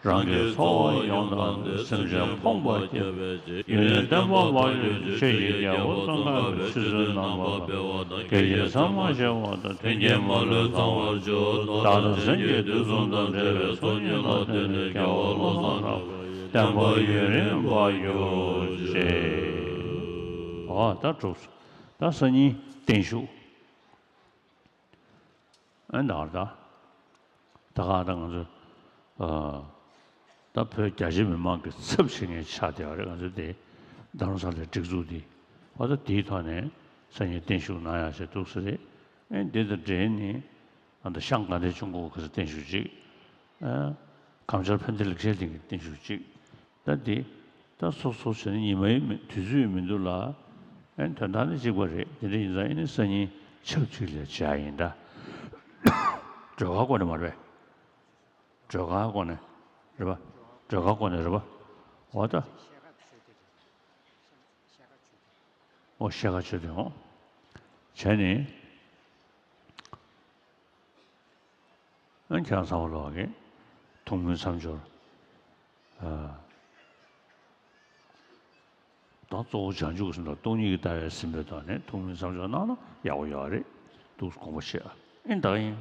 རང་གི་འཚོ་བ་ཡོངས་བཏང་སྟེ། སེམས་ཅན་ཕོངས་པ་སྐྱོབ་པའི་ཕྱིར། ཡུན་རིང་བརྟན་པར་བར་གྱུར་ཅིག་ཆོས་ཀྱི་རྒྱལ་པོ་ཙོང་ཁ་པས་ཆོས་ཚུལ་རྣམ་པར་སྤེལ་བ་དང་། དགེ་བཤེས་ཚད་མ་ཆེ་བ་དང་། མཐུན་རྐྱེན་མ་ལུས་ཚང་བར་སྤྱོད། བདག་དང་སེམས་ཀྱི་དུས་གསུམ་དང་བྲལ་བའི་ཚོགས་གཉིས་ལ་བརྟེན་ནས་དགེ་བ་བློ་བཟང་གྲགས་པའི་བསྟན་པ་ཡུན་རིང་བར་གྱུར་ཅིག་འོ་ད་གྲུབ་སོང་། ད་སང་ཉིན་བརྟན་བཞུགས། ཨ་ནི་ད་ག་ད་ང་ཚོ་ཨ་ད་བོད་རྒྱ་ཆེ་མི་མང་གི་ཚབ་བྱེད་མཁན་ཆགས་བསྡད་པ་རེད། ང་ཚོ་དེ་རྡ་རམ་ས་ལའི་སྒྲིག་འཛུགས་འདི་འོ་ད་དེའི་ཐོག་ནས་སང་ཉིན་བརྟན་བཞུགས་གནང་ཡག་བྱས་འདུག་ས་རེད། ཨ་ནི་དེ་དང་འབྲེལ་ནས་ཨ་ད་ཤང་དགའ་ལྡན་ཆོས་འཁོར་གྱི་བརྟན་བཞུགས་གཅིག་ཨ་གངས་ཆར་ཕན་བདེ་ལེགས་བཤད་གླིང་གི་བརྟན་བཞུགས་གཅིག་ད་འདི། ད་སོ་སོ་བྱས་ན་ཉི་མའི་མི་དུས་ཚོད་མི་འདུག་ལ། ཨེ་དོན་དག་ནི་གཅིག་པ་རེད། དེ་འདྲ་ཡིན་ཙང་ཨེ་ནི་སང་ཉིན་ཆབས་ཅིག་ལ་བྱ་ཡིན་ད། སྒྲོལ་དཀར་སྒོ་ནས་མ་རེད་པས། སྒྲོལ་དཀར་སྒོ་ནས་རེད་པ། སྒྲོལ་དཀར་སྒོ་ནས་རེད་པ། འོ་ད། འོ་ཤེལ་དཀར་མཆོད་རྟེན་འོ། བྱས་ནས། ཨ་ཁྱེད་རང་ཚང་མ་ལོག་གི་ཐུགས་སྨོན་མཚམས་སྦྱོར། ཨ་ད་གཙོ་བོ་བྱང་ཆུབ་ཀྱི་སེམས་དང་སྟོང་ཉིད་ཀྱི་ལྟ་བའི་སེམས་པའི་ཐོག་ནས་ཐུགས་སྨོན་མཚམས་སྦྱོར་གནང་ན་ཡག་པོ་ཡོད་རེད་འདུག་དགོངས་པ་བཞེས་ཨ། ཨེ་ད་ཡིན།